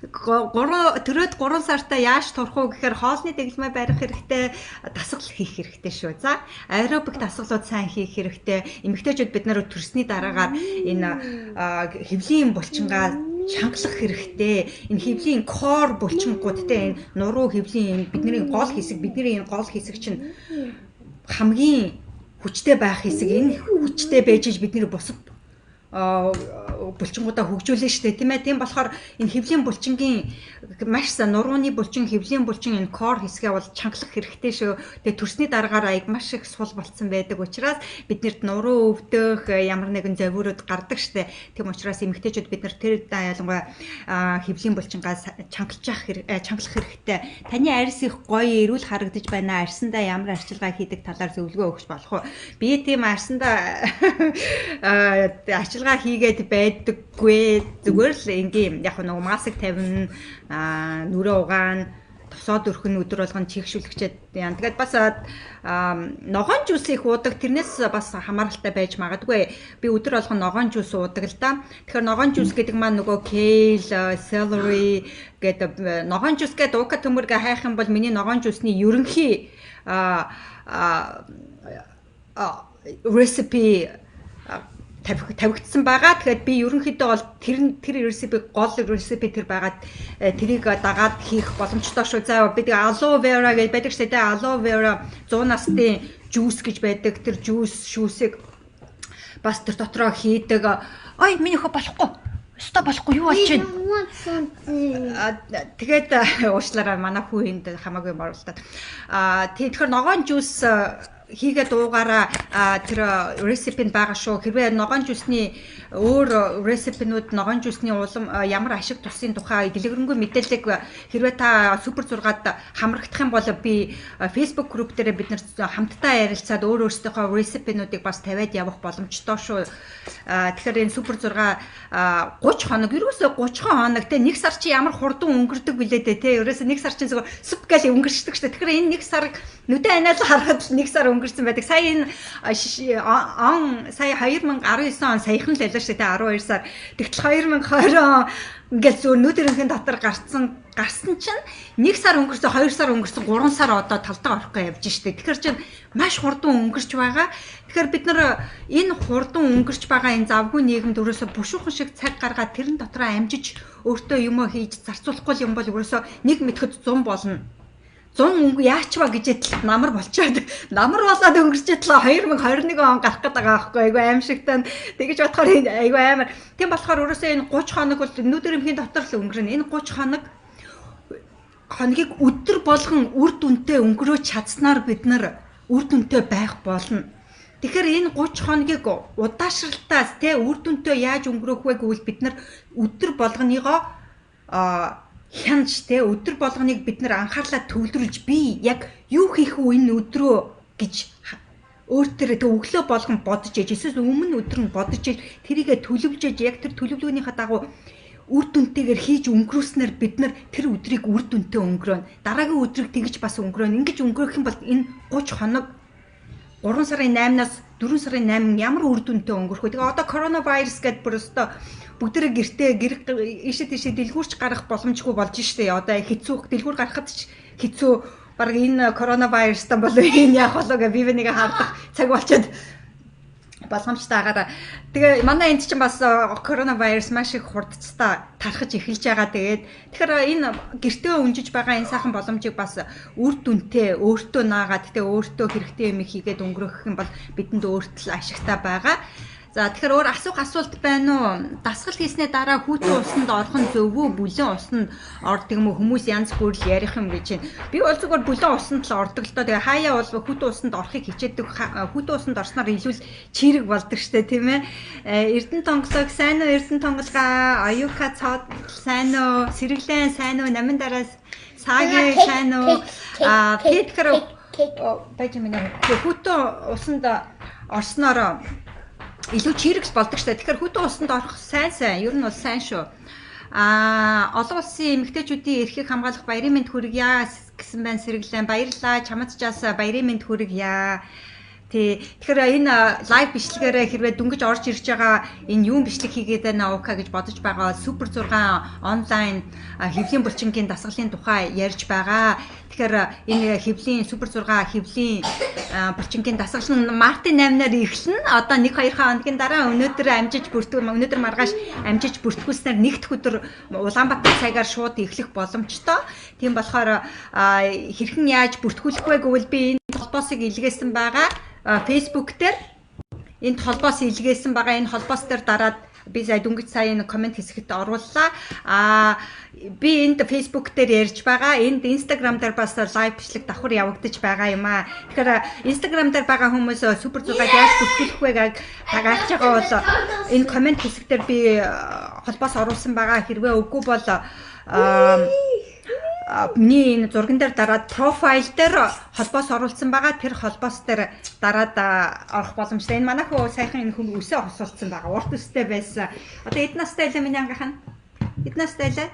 3 төрөөд 3 сартаа яаж турах уу гэхээр хоолны дэглэмээ барих хэрэгтэй, дасгал хийх хэрэгтэй шүү. За, аэробик дасгалууд сайн хийх хэрэгтэй. Эмэгтэйчүүд бид нар төрсний дараагаар энэ хэвлийн булчингаа чангалах хэрэгтэй. Энэ хэвлийн core булчингууд те, энэ нуруу хэвлийн бидний гол хэсэг, бидний энэ гол хэсэг чинь хамгийн хүчтэй байх хэсэг. Энэ хүчтэй байж бид нэр бусад булчингуудаа хөгжүүлнэ штэ, тийм ээ. Тийм болохоор энэ хэвлийн булчингийн маш сайн, нурууны булчин, хэвлийн булчин, энэ core хэсгээ бол чангалах хэрэгтэй шүү. Тэгээ төрсний дараагаар аяг маш их сул болцсон байдаг учраас биднэрт нуруу өвдөх, ямар нэгэн зовиурууд гардаг штэ. Тийм учраас эмэгтэйчүүд бид нар тэр ялангуяа хэвлийн булчингаа чангалж чангалах хэрэгтэй. Таны арьс их гоё эрүүл харагдаж байна. Арьсандаа ямар арчилгаа хийдэг талаар зөвлөгөө өгч болох уу? Би тийм арьсандаа арчилгаа хийгээд байдаггүй. Зүгээр л ингийн яг нөгөө маск тавина, нүрээ угаана, тосоод өрхөн, өдөр болгон чийгшүүлэгчээд яа. Тэгээд бас ногоон жуус их уудаг. Тэрнээс бас хамааралтай байж магадгүй. Би өдөр болгон ногоон жуус уудаг л да. Тэгэхээр ногоон жуус гэдэг маань нөгөө kale, celery гэдэг ногоон жуус гэдэг уука төмөргө хайх юм бол миний ногоон жуусны ерөнхий а а recipe тавигдсан байгаа. Тэгэхээр би ерөнхийдөө бол тэр recipe, гол recipe тэр байгаа, тэрийг дагаад хийх боломжтой шүү. За, бид aloe vera гэж байдаг шүү дээ. Aloe vera 100 насны juice гэж байдаг. Тэр juice шүүсийг бас тэр дотроо хийдэг. Ой, миний хөө болохгүй. Өстой болохгүй, юу болж байна? Тэгээд уушлаараа, манай хүү энд хамаагүй морилдоод. Аа, тэгэхээр ногоон juice хийгээд уугаараа, тэр recipe нь байгаа шүү. Хэрвээ ногоон juice ний өөр recipe нүүд, ногоон juice ний улам ямар ашиг тусын тухай дэлгэрэнгүй мэдээллийг хэрвээ та супер 6-ад хамрагдах юм бол би Facebook group дээр бид нар хамтдаа ярилцаад өөр өөрсдийнхөө recipe нүүдийг бас тавиад явах боломжтой шүү. Тэгэхээр энэ супер 6 30 хоног, ерөөсөө 30 хоног те, нэг сар чи ямар хурдан өнгөрдөг билээ дээ те. Ерөөсөө нэг сар чинь зөв сүп гал өнгөрчдөг шүү. Тэгэхээр энэ нэг сар нүдэн анаал харахад нэг сар өнгөрсөн байдаг. Сая энэ он сая 2019 он саяхан л байлаа шүү дээ, 12 сар. Тэгтэл 2020 он ингээл зөв нүд өрөнхийн дотор гарсан чинь нэг сар өнгөрсөн, 2 сар өнгөрсөн, 3 сар одоо талдаа орохгүй явж штэ. Тэгэхээр чинь маш хурдан өнгөрч байгаа. Тэгэхээр бид нар энэ хурдан өнгөрч байгаа энэ завгүй нийгэмд өрөөсө бушуухан шиг цаг гаргаад тэрэн дотроо амжиж өөртөө юмоо хийж зарцуулахгүй юм бол өрөөсө нэг мэтгэд 100 болно. 100 өнгө яачва гэж ятал намар болчоод, намар болоод өнгөрч ятал 2021 он гарах гээд байгаа байхгүй, айгу аимшигтай. Тэгэж бодохоор айгу амар. Тийм болохоор өөрөөсөө энэ 30 хоног бол нүд өрөмхийн дотор л өнгөрнө. Энэ 30 хоногийг өдөр болгон үр дүнтэй өнгөрөөж чадсанаар бид нар үр дүнтэй байх болно. Тэгэхээр энэ 30 хоногийг удаашралтаас те үр дүнтэй яаж өнгөрөөх вэ гэвэл бид нар өдөр болгоныгоо хянаж те, өдөр болгоныг бид нар анхаарлаа төвлөрүүлж, би яг юу хийх үү энэ өдрөө гэж өөртөө тэг өглөө болгон бодож ээж, эсвэл өмнө өдөр нь бодож ээж, тэрийгэ төлөвлөж ээж, яг тэр төлөвлөгөөнийхөө дагуу үр дүнтэйгээр хийж өнгөрөөснөр бид нар тэр өдрийг үр дүнтэй өнгөрөөнө. Дараагийн өдрийг тэгж бас өнгөрөөнө. Ингэж өнгөрөөх юм бол энэ 30 хоног 3 сарын 8-наас 4 сарын 8 ямар үр дүнтэй өнгөрөх вэ? Тэгээ одоо коронавирус гэдээ бүр өстой бүгдээрээ гэртээ гэр ийшээ тийшээ дэлгүүрч гарах боломжгүй болж штэ. Одоо хэцүү, дэлгүүр гарахад ч хэцүү. Бараг энэ коронавирустай болов энэ яах болов гэ би бинийг хардах цаг болчиход болгоомжтой агаад. Тэгээ манай энд чинь бас коронавирус маш их хурдцтай тархаж эхэлж байгаа. Тэгээд тэгэхээр энэ гэртээ өнжиж байгаа энэ сайхан боломжийг бас үр дүнтэй өөртөө наагаад тэгээ өөртөө хэрэгтэй юм хийгээд өнгөрөөх юм бол бидэнд өөртөл ашигтай байгаа. За, тэгэхээр өөр асуух асуулт байна уу? Дасгал хийснээ дараа хүйтэн усанд орох нь зөв үү? Бүлээн усанд ордог юм уу? Хүмүүс янз бүр л ярих юм гэж байна. Би бол зүгээр бүлээн усанд л ордог л доо. Тэгээ хаяа бол хүйтэн усанд орохыг хичээдэг. Хүйтэн усанд орсноор илүү л чирэг болдог штэ, тийм ээ. Эрдэнэ тонголог, сайн уу, Эрдэнэ тонголгаа, Оюука цоод, сайн уу, Сэргэлэн, сайн уу, Намин дараас Сааги, сайн уу? А тэгэхээр байж минь хүйтэн усанд орсноор илүү чирэгс болдог штэ. Тэгэхээр хүйтэн усанд орох сайн сайн. Ер нь бол сайн шүү. А олон улсын эмэгтэйчүүдийн эрхийг хамгаалах баярын мэнд хүргье гэсэн байна, Сэргэлэн. Баярлалаа. Чамд ч бас баярын мэнд хүргье. Тий. Тэгэхээр энэ live бичлэгээрээ хэрвээ дөнгөж орж ирж байгаа, энэ юун бичлэг хийгээд байна Ука гэж бодож байгаа, Супер 6 онлайн хэвлийн булчингийн дасгалын тухай ярьж байгаа. Тэгэхээр энэ хэвлийн Супер 6 хэвлийн булчингийн дасгал нь мартын 8-наар эхэлнэ. Одоо 1 2 хоногийн дараа өнөөдөр амжиж бүртгэл, өнөөдөр маргааш амжиж бүртгүүлснээр нэгдэх өдөр Улаанбаатар цагаар шууд эхлэх боломжтой. Тийм болохоор хэрхэн яаж бүртгүүлэх вэ гэвэл би энэ холбоосыг илгээсэн байгаа. Facebook дээр энд холбоос илгээсэн байгаа. Энэ холбоос дээр дараад би сая дөнгөж сая энэ comment хэсэгт орууллаа. Аа, би энд Facebook дээр ярьж байгаа. Энд Instagram дээр бас live бичлэг давхар явагдаж байгаа юм аа. Тэгэхээр Instagram дээр байгаа хүмүүс супер 6-ад яаж бүртгүүлэх вэ гэж гайхаж байгаа бол энэ comment хэсэг дээр би холбоос оруулсан байгаа. Хэрвээ үгүй бол миний энэ зурган дээр дараад profile дээр холбоос оруулсан байгаа. Тэр холбоос дээр дараад орох боломжтой. Энэ манай хүү саяхан энэ хүн үсээ хосуулсан байгаа. Урт үстэй байсан. Одоо эд настай байлаа миний ангийнх нь? Эд настай байлаа?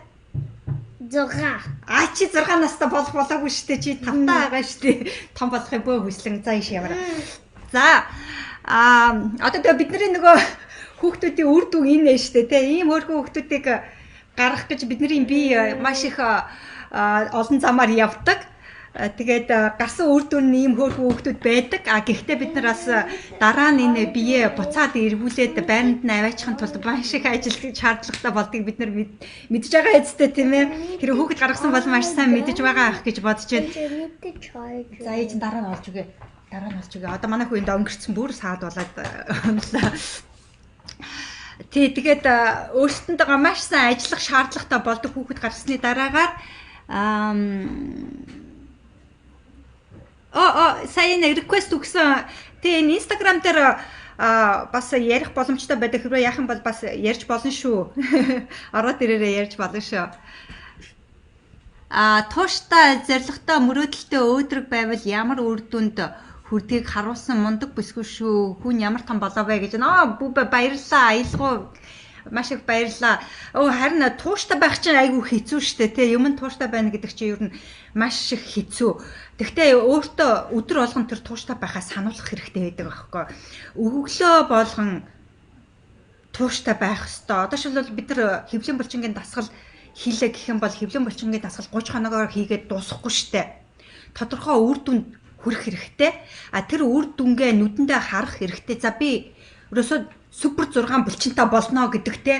6. А, чи 6 настай болох болоогүй шүү дээ. Чи 5 таа байгаа шүү дээ. Том болохыг бөө хүслэн за иш яваарай. За, а одоо тэгээ бидний нөгөө хүүхдүүдийн үр дүн энэ шүү дээ, тэ. Ийм хөөрхөн хүүхдүүдийг гаргах гэж бидний бие маш их олон замаар явдаг. Тэгээд гарсан үр дүн нь ийм хөөрхөн хүүхдүүд байдаг. А гэхдээ бид нар бас дараа нь энэ бие буцаад эргүүлээд байранд нь аваачихын тулд маш их ажил шаардлагатай болдгийг бид нар мэдж байгаа эцтэй, тийм ээ. Тэр хүүхэд гаргасан бол маш сайн мэдэж байгаа ах гэж бодож байна. За, ээж нь дараа нь олж өгье. Дараа нь олж өгье. Одоо манай хүү энд өнгөрцөн бүр саад болоод унлаа. Тий, тэгээд өөрсдөндөө маш сайн ажиллах шаардлагатай болдог хүүхэд гарсны дараагаар. Оо, сая нэг request өгсөн. Тэгээ энэ Instagram дээр бас ярих боломжтой байдаг. Хэрвээ яах юм бол бас ярьж болно шүү. Ороод ирээрээ ярьж болно шүү. А тууштай, зоригтой, мөрөөдөлтэй, өөдрөг байвал ямар үр дүнд хүрдгийг харуулсан мундаг бүсгүй шүү. Хүн ямар том болоо вэ гэж. Аа, бүбэ, баярлалаа. Аялгау, маш их баярлалаа. Өө, харин тууштай байх чинь айгүй хэцүү штэ, тий. Юм тууштай байна гэдэг чинь ер нь маш их хэцүү. Тэгтээ өөртөө өдөр болгон тэр тууштай байхаа сануулах хэрэгтэй байдаг аахгүй. Өглөө болгон тууштай байх ёстой. Одоо шилбэл бид нар хэвлэн булчингийн дасгал хийлээ гэх юм бол хэвлэн булчингийн дасгал 30 хоногоор хийгээд дуусахгүй штэ. Тодорхой үр дүнд хүрэх хэрэгтэй. А тэр үр дүнгээ нүдэндээ харах хэрэгтэй. За, би ерөөсөө супер 6 булчинтай болно гэдэгтээ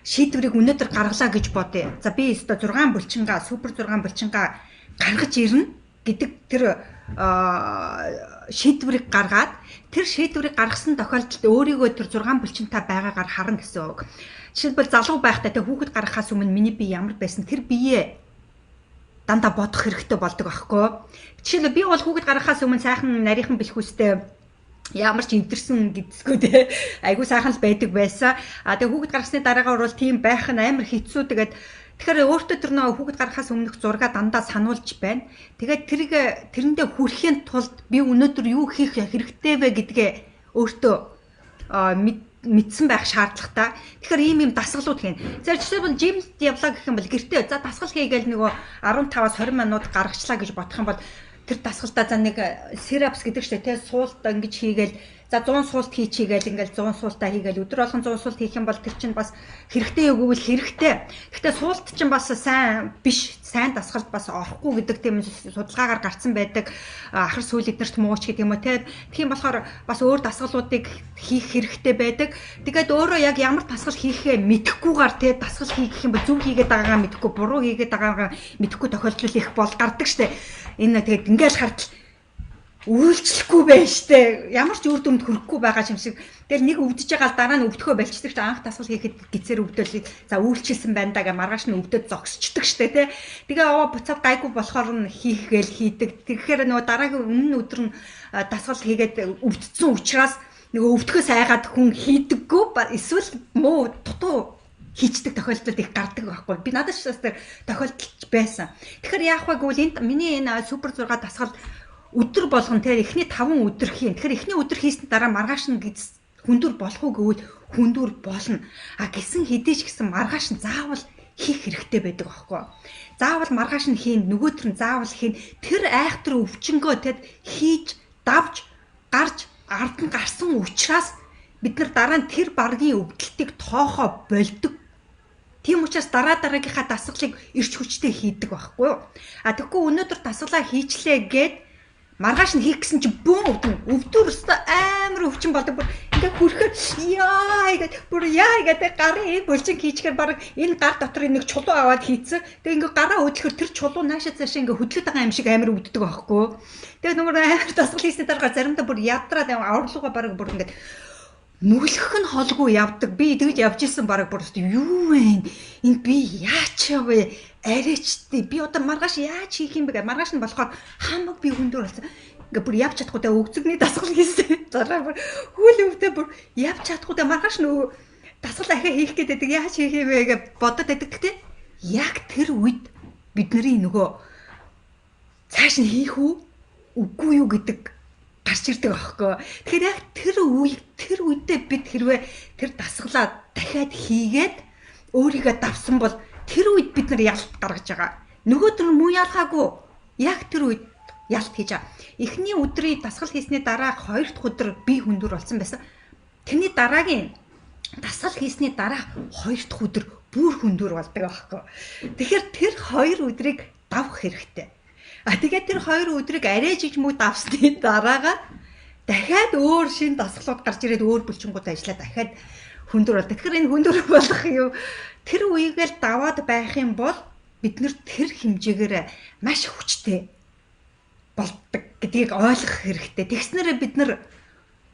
шийдвэрийг өнөөдөр гаргалаа гэж бодъё. За, би өстой 6 булчингаа, супер 6 булчингаа гаргаж ирнэ гэдэг тэр шийдвэрийг гаргаад, тэр шийдвэрийг гаргасан тохиолдолд өөрийгөө тэр 6 булчинтай байгаагаар харна гэсэн үг. Жишээлбэл, залуу байхдаа, тэг хүүхэд гаргахаас өмнө миний бие ямар байсан, тэр биеэ дандаа бодох хэрэгтэй болдог аахгүй. Жишээлбэл, би бол хүүхэд гаргахаас өмнө сайхан нарийнхан бэлхүүстэй, ямар ч эвдэрсэн гэдсгүү те, айгуу сайхан л байдаг байсан. А тэгээ хүүхэд гаргасны дараагаар бол тийм байх нь амар хэцүү. Тэгээд тэгэхээр өөртөө тэр нөө хүүхэд гаргахаас өмнөх зураг дандаа сануулж байна. Тэгээд тэрийг тэрэндээ хүрэхийн тулд би өнөөдөр юу хийх хэрэгтэй вэ гэдгээ өөртөө мэдсэн байх шаардлагатай. Тэгэхээр ийм юм дасгалууд хийн. За, жишээлбэл, gym д явлаа гэх юм бол гэртээ за дасгал хийгээл нөгөө 15-аас 20 минут гаргачлаа гэж бодох юм бол тэр дасгалдаа за нэг sit-ups гэдэг чинь те, суулт ингэж хийгээл, за 100 суулт хийчихгээл, ингээл 100 суултаа хийгээл, өдөр болгон 100 суулт хийх юм бол тэр чинь бас хэрэгтэй юу гэвэл хэрэгтэй. Гэхдээ суулт чинь бас сайн биш, сайн дасгалд бас орохгүй гэдэг тийм судалгаагаар гарцсан байдаг. Ахар сүүл эднэрт мууч гэдэг юм уу те. Тийм болохоор бас өөр дасгалуудыг хийх хэрэгтэй байдаг. Тэгээд өөрөө яг ямар дасгал хийхээ мэдэхгүйгээр те, дасгал хийх юм бол зөв хийгээд байгаагаа мэдэхгүй, буруу хийгээд байгаагаа мэдэхгүй тохиолдол их бол гардаг штэ. Энэ тэгээд ингээл хартал үйлчлэхгүй байж штэ. Ямар ч үр дүнд хүрэхгүй байгаа юм шиг. Тэгэл нэг өвдөж байгаа л дараа нь өвдөхөө болчдөг ч анх дасгал хийхэд гизээр өвдөөл, за үйлчилсэн байна да гэ маргааш нь өвдөд зогсчдөг штэ те. Тэгээ аваа буцаад гайгүй болохоор нь хийх гээл хийдэг. Тэгэхээр нөгөө дараагийн өмнө өдөр нь дасгал хийгээд өвдсөн учраас нөгөө өвдөхөөс айгаад хүн хийдэггүй эсвэл муу дутуу хийчдэг тохиолдол их гардаг байхгүй. Би надад ч бас тэр тохиолдолч байсан. Тэгэхээр яах вэ гэвэл энд миний энэ супер 6 дасгал өдөр болгон тэр эхний 5 өдөр хийн. Тэгэхээр эхний өдөр хийсний дараа маргааш нь гэж хүндүр болох уу гэвэл хүндүр болно. А гисэн хэдий ч гэсэн маргааш нь заавал хийх хэрэгтэй байдаг аахгүй. Заавал маргааш нь хийн, нөгөөдөр нь заавал хийн. Тэр айхтар өвчнгөө тэд хийж давж гарч ард нь гарсан учраас бид нар дараа нь тэр баргийн өвдөлтийг тоохоо болдог. Тийм учраас дараа дараагийнхаа дасгалыг эрч хүчтэй хийдэг байхгүй юу? А тэгэхгүй өнөөдөр дасгалаа хийчлээ гээд маргааш нь хийх гэсэн чи бүүн өвдөн. Өвдөр өстө амар өвчин болдог. Бүр ингээ хүрэхээр яа гэдэг, бүр яа гэдэг, гарын энэ булчин хийчихээр баг энэ гар дотор нэг чулуу аваад хийцэн. Тэгээ ингээ гараа хөдлөхөр тэр чулуу нааша цаашаа ингээ хөдлөд байгаа юм шиг амар өвддөг байхгүй юу? Тэгээ нөгөө амар дасгал хийсний дараа заримдаа бүр ядраад авралууга баг бүр ингээ нүглэх нь холгүй явдаг. Би тэгж явж исэн, баг бүр юу вэ? Энэ би яач вэ? Арайчтэй. Би одоо маргааш яаж хийх юм бэ? Маргааш нь болохоор хамаг би хүндүр болсон. Ингээ бүр явж чадахгүй тэ, өгцөгний дасгал хийсэн. Дараа бүр хүл өвдөө, бүр явж чадахгүй тэ, маргааш нөгөө дасгал ахиа хийх гээд байдаг. Яаж хийх юм бэ гэж бодод байдаг. Гэтэ яг тэр үед бидний нөгөө цааш нь хийх үү үгүй юу гэдэг гарч ирдэг аахгүй. Тэгэхээр яг тэр үе, тэр үедээ бид хэрвээ тэр дасгалаа дахиад хийгээд өөрийгөө давсан бол тэр үед бид нар ялт гаргаж байгаа. Нөгөөдөр нь муу ялгаагүй. Яг тэр үед ялт хийж байгаа. Эхний өдрийн дасгал хийсний дараа хоёр дахь өдөр би хүндүр болсон байсан. Тэрний дараагийн дасгал хийсний дараа хоёр дахь өдөр бүр хүндүр болдог байхгүй. Тэгэхээр тэр хоёр өдрийг давах хэрэгтэй. А тэгээд тэр 2 өдрийг арай жижмүүд авсны дараагаар дахиад өөр шинэ дасгалууд гарч ирээд өөр булчингууд ажиллаад дахиад хүндүр болдог. Тэгэхээр энэ хүндүр болох юм тэр үеийг л даваад байх юм бол бид нэр тэр хэмжээгээр маш хүчтэй болдог гэдгийг ойлгох хэрэгтэй. Тэгснээрээ бид нар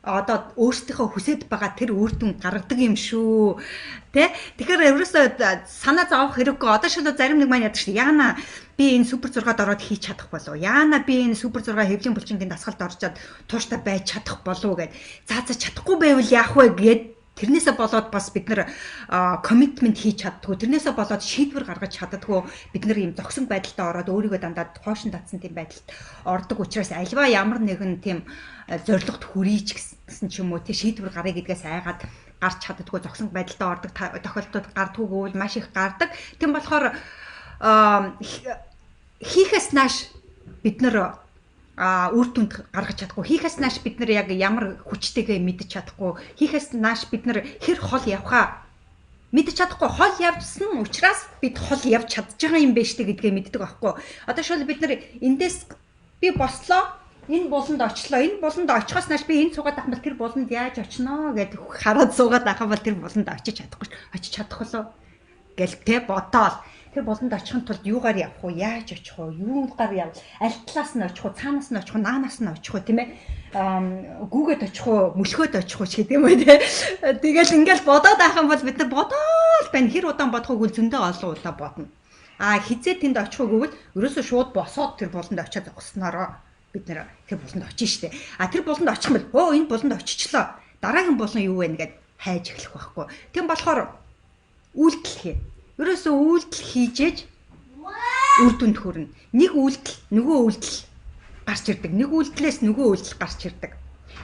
одоо өөрсдийнхөө хүсэж байгаа тэр үр дүн гаргадаг юм шүү. Тэ? Тэгэхээр ерөөсөө санаа зовох хэрэггүй. Одоо шилүү зарим нэг маань яадаг шүү. Яана би энэ супер 6-д ороод хийж чадах болов? Яана би энэ супер 6 хэвлийн булчингийн дасгалд орчоод тууштай байж чадах болов гэд. За чадахгүй байвал яах вэ гэд тэрнээсээ болоод бас бид нар commitment хийж чаддгүй. Тэрнээсээ болоод шийдвэр гаргаж чаддгүй. Бид нар ийм зогсон байдалтай ороод өөрийгөө дандаа хоошин татсан тийм байдалд ордог учраас альва ямар нэгэн тийм зорилгот хүрийч гэсэн ч юм уу тий шийдвэр гаргая гэдгээс айгаад гарч чаддгүй зогсон байдалтай ордог тохиолдлууд гардггүй гэвэл маш их гардаг. Тийм болохоор хийхээс нааш бид нар үр дүнд гаргаж чадахгүй. Хийхээс нааш бид нар яг ямар хүчтэйгээ мэдэж чадахгүй. Хийхээс нааш бид нар хэр хол явхаа мэдэж чадахгүй. Хол явсан учраас бид хол явж чадж байгаа юм байна штэ гэдгээ мэддэг байхгүй. Одоо шул бид нар эндээс би бослоо, энэ буланд очлоо. Энэ буланд очихоос нааш би энд суугаад байх юм бол тэр буланд яаж очноо гэд хараад суугаад байх юм бол тэр буланд очиж чадахгүй. Очиж чадах болов гэл тэ бодоол. Тэр буланд очихын тулд юугаар явах уу, яаж очих уу, юугаар яв, аль талаас нь очих уу, цаанаас нь очих уу, наанаас нь очих уу, тийм ээ, гүүгээд очих уу, мөлхөөд очих уу ч гэдэг юм уу те. Тэгэл ингээл бодоод байх юм бол бид нар бодоол байна. Хэр удаан бодох уу зөндөө олон удаа бодно. А хизээ тэнд очих уу гэвэл ерөөсөө шууд босоод тэр буланд очиад зогсноороо бид нэр тэр буланд очиж штэ. А тэр буланд очих юм бол өө энэ буланд очичлоо. Дараагийн булан юу вэ гэд хайж эхлэх байхгүй. Тийм болохоор үйлдэл хий. Ерөөсөө үйлдэл хийжээж үр дүнд хүрнэ. Нэг үйлдэл нөгөө үйлдэл гарч ирдэг. Нэг үйлдэлээс нөгөө үйлдэл гарч ирдэг.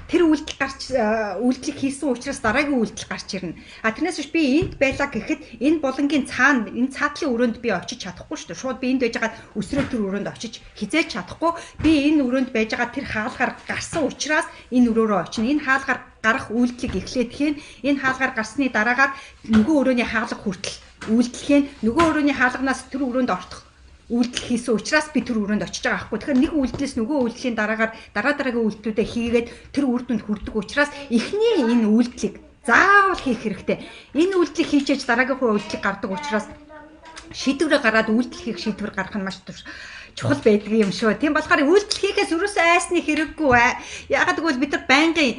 Тэр үйлдэл гарч үйлдэлийг хийсэн учраас дараагийн үйлдэл гарч ирнэ. А тэрнээс биш би энд байлаа гэхэд энэ булангийн цаана энэ цаатлын өрөөнд би очиж чадахгүй шүү дээ. Шууд би энд байж байгаад өсрөө тэр өрөөнд очиж хизээж чадахгүй. Би энэ өрөөнд байж байгаа тэр хаалгаар гарсан учраас энэ өрөөрөө очино. Энэ хаалгаар гарах үйлдэлийг эхлээд хийн. Энэ хаалгаар гарсны дараагаар нөгөө өрөөний хаалга хүртэл үйлдэлхийн нөгөө өрөөний хаалганаас тэр өрөөнд ортох үйлдэл хийсэн учраас би тэр өрөөнд очиж байгаа байхгүй. Тэгэхээр нэг үйлдэлээс нөгөө үйлдэлийн дараагаар дараа дараагийн үйлдэлүүдээ хийгээд тэр үр дүнд хүрдэг учраас эхний энэ үйлдэлийг заавал хийх хэрэгтэй. Энэ үйлдэлийг хийчээж дараагийн үйлдэлийг гардаг учраас шийдвэрээ гаргаад үйлдэл хийх шийдвэр гаргах нь маш чухал байдаг юм шүү. Тийм болохоор үйлдэл хийхээс ерөөсөө айсны хэрэггүй. Яагаад гэвэл бид нар байнгын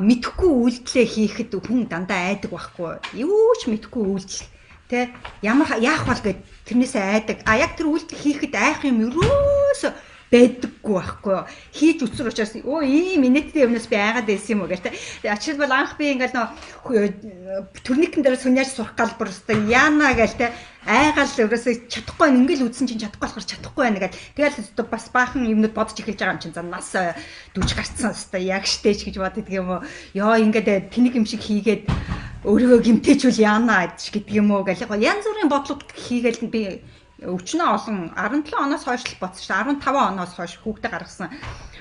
мэдэхгүй үйлдэлээ хийхэд хүн дандаа айдаг байхгүй. Юу ч мэдэхгүй үйлдэл тэ ямар яах бол гэд тэрнээсээ айдаг. А яг тэр үйлдэл хийхэд айх юм ерөөсөө байдаггүй байхгүй. Хийж үтсэр учраас өө ийм инээдтэй юмнаас би айгаад байсан юм уу гэл тэ. Жишээлбэл анх би ингээл нөө турникэн дээр суняаж сурах гал бүр өстой яана гэл тэ айгаал ерөөсөө чадахгүй ингээл үтсэн чинь чадахгүй болохоор чадахгүй байна гэл. Тэгэл өстой бас баахан юмнууд бодож эхэлж байгаа юм чинь за нас дүүж гарцсан өстой яг штэ ч гэж боддөг юм уу. Йоо ингээд тэнэг юм шиг хийгээд өөрийгөө гимтээчүүл яана гэдэг юм уу гэл. Янз бүрийн бодлууд хийгээл би өчнөө олон 17 оноос хойш л бодсон шүү. 15 оноос хойш хүүхдээ гаргасан.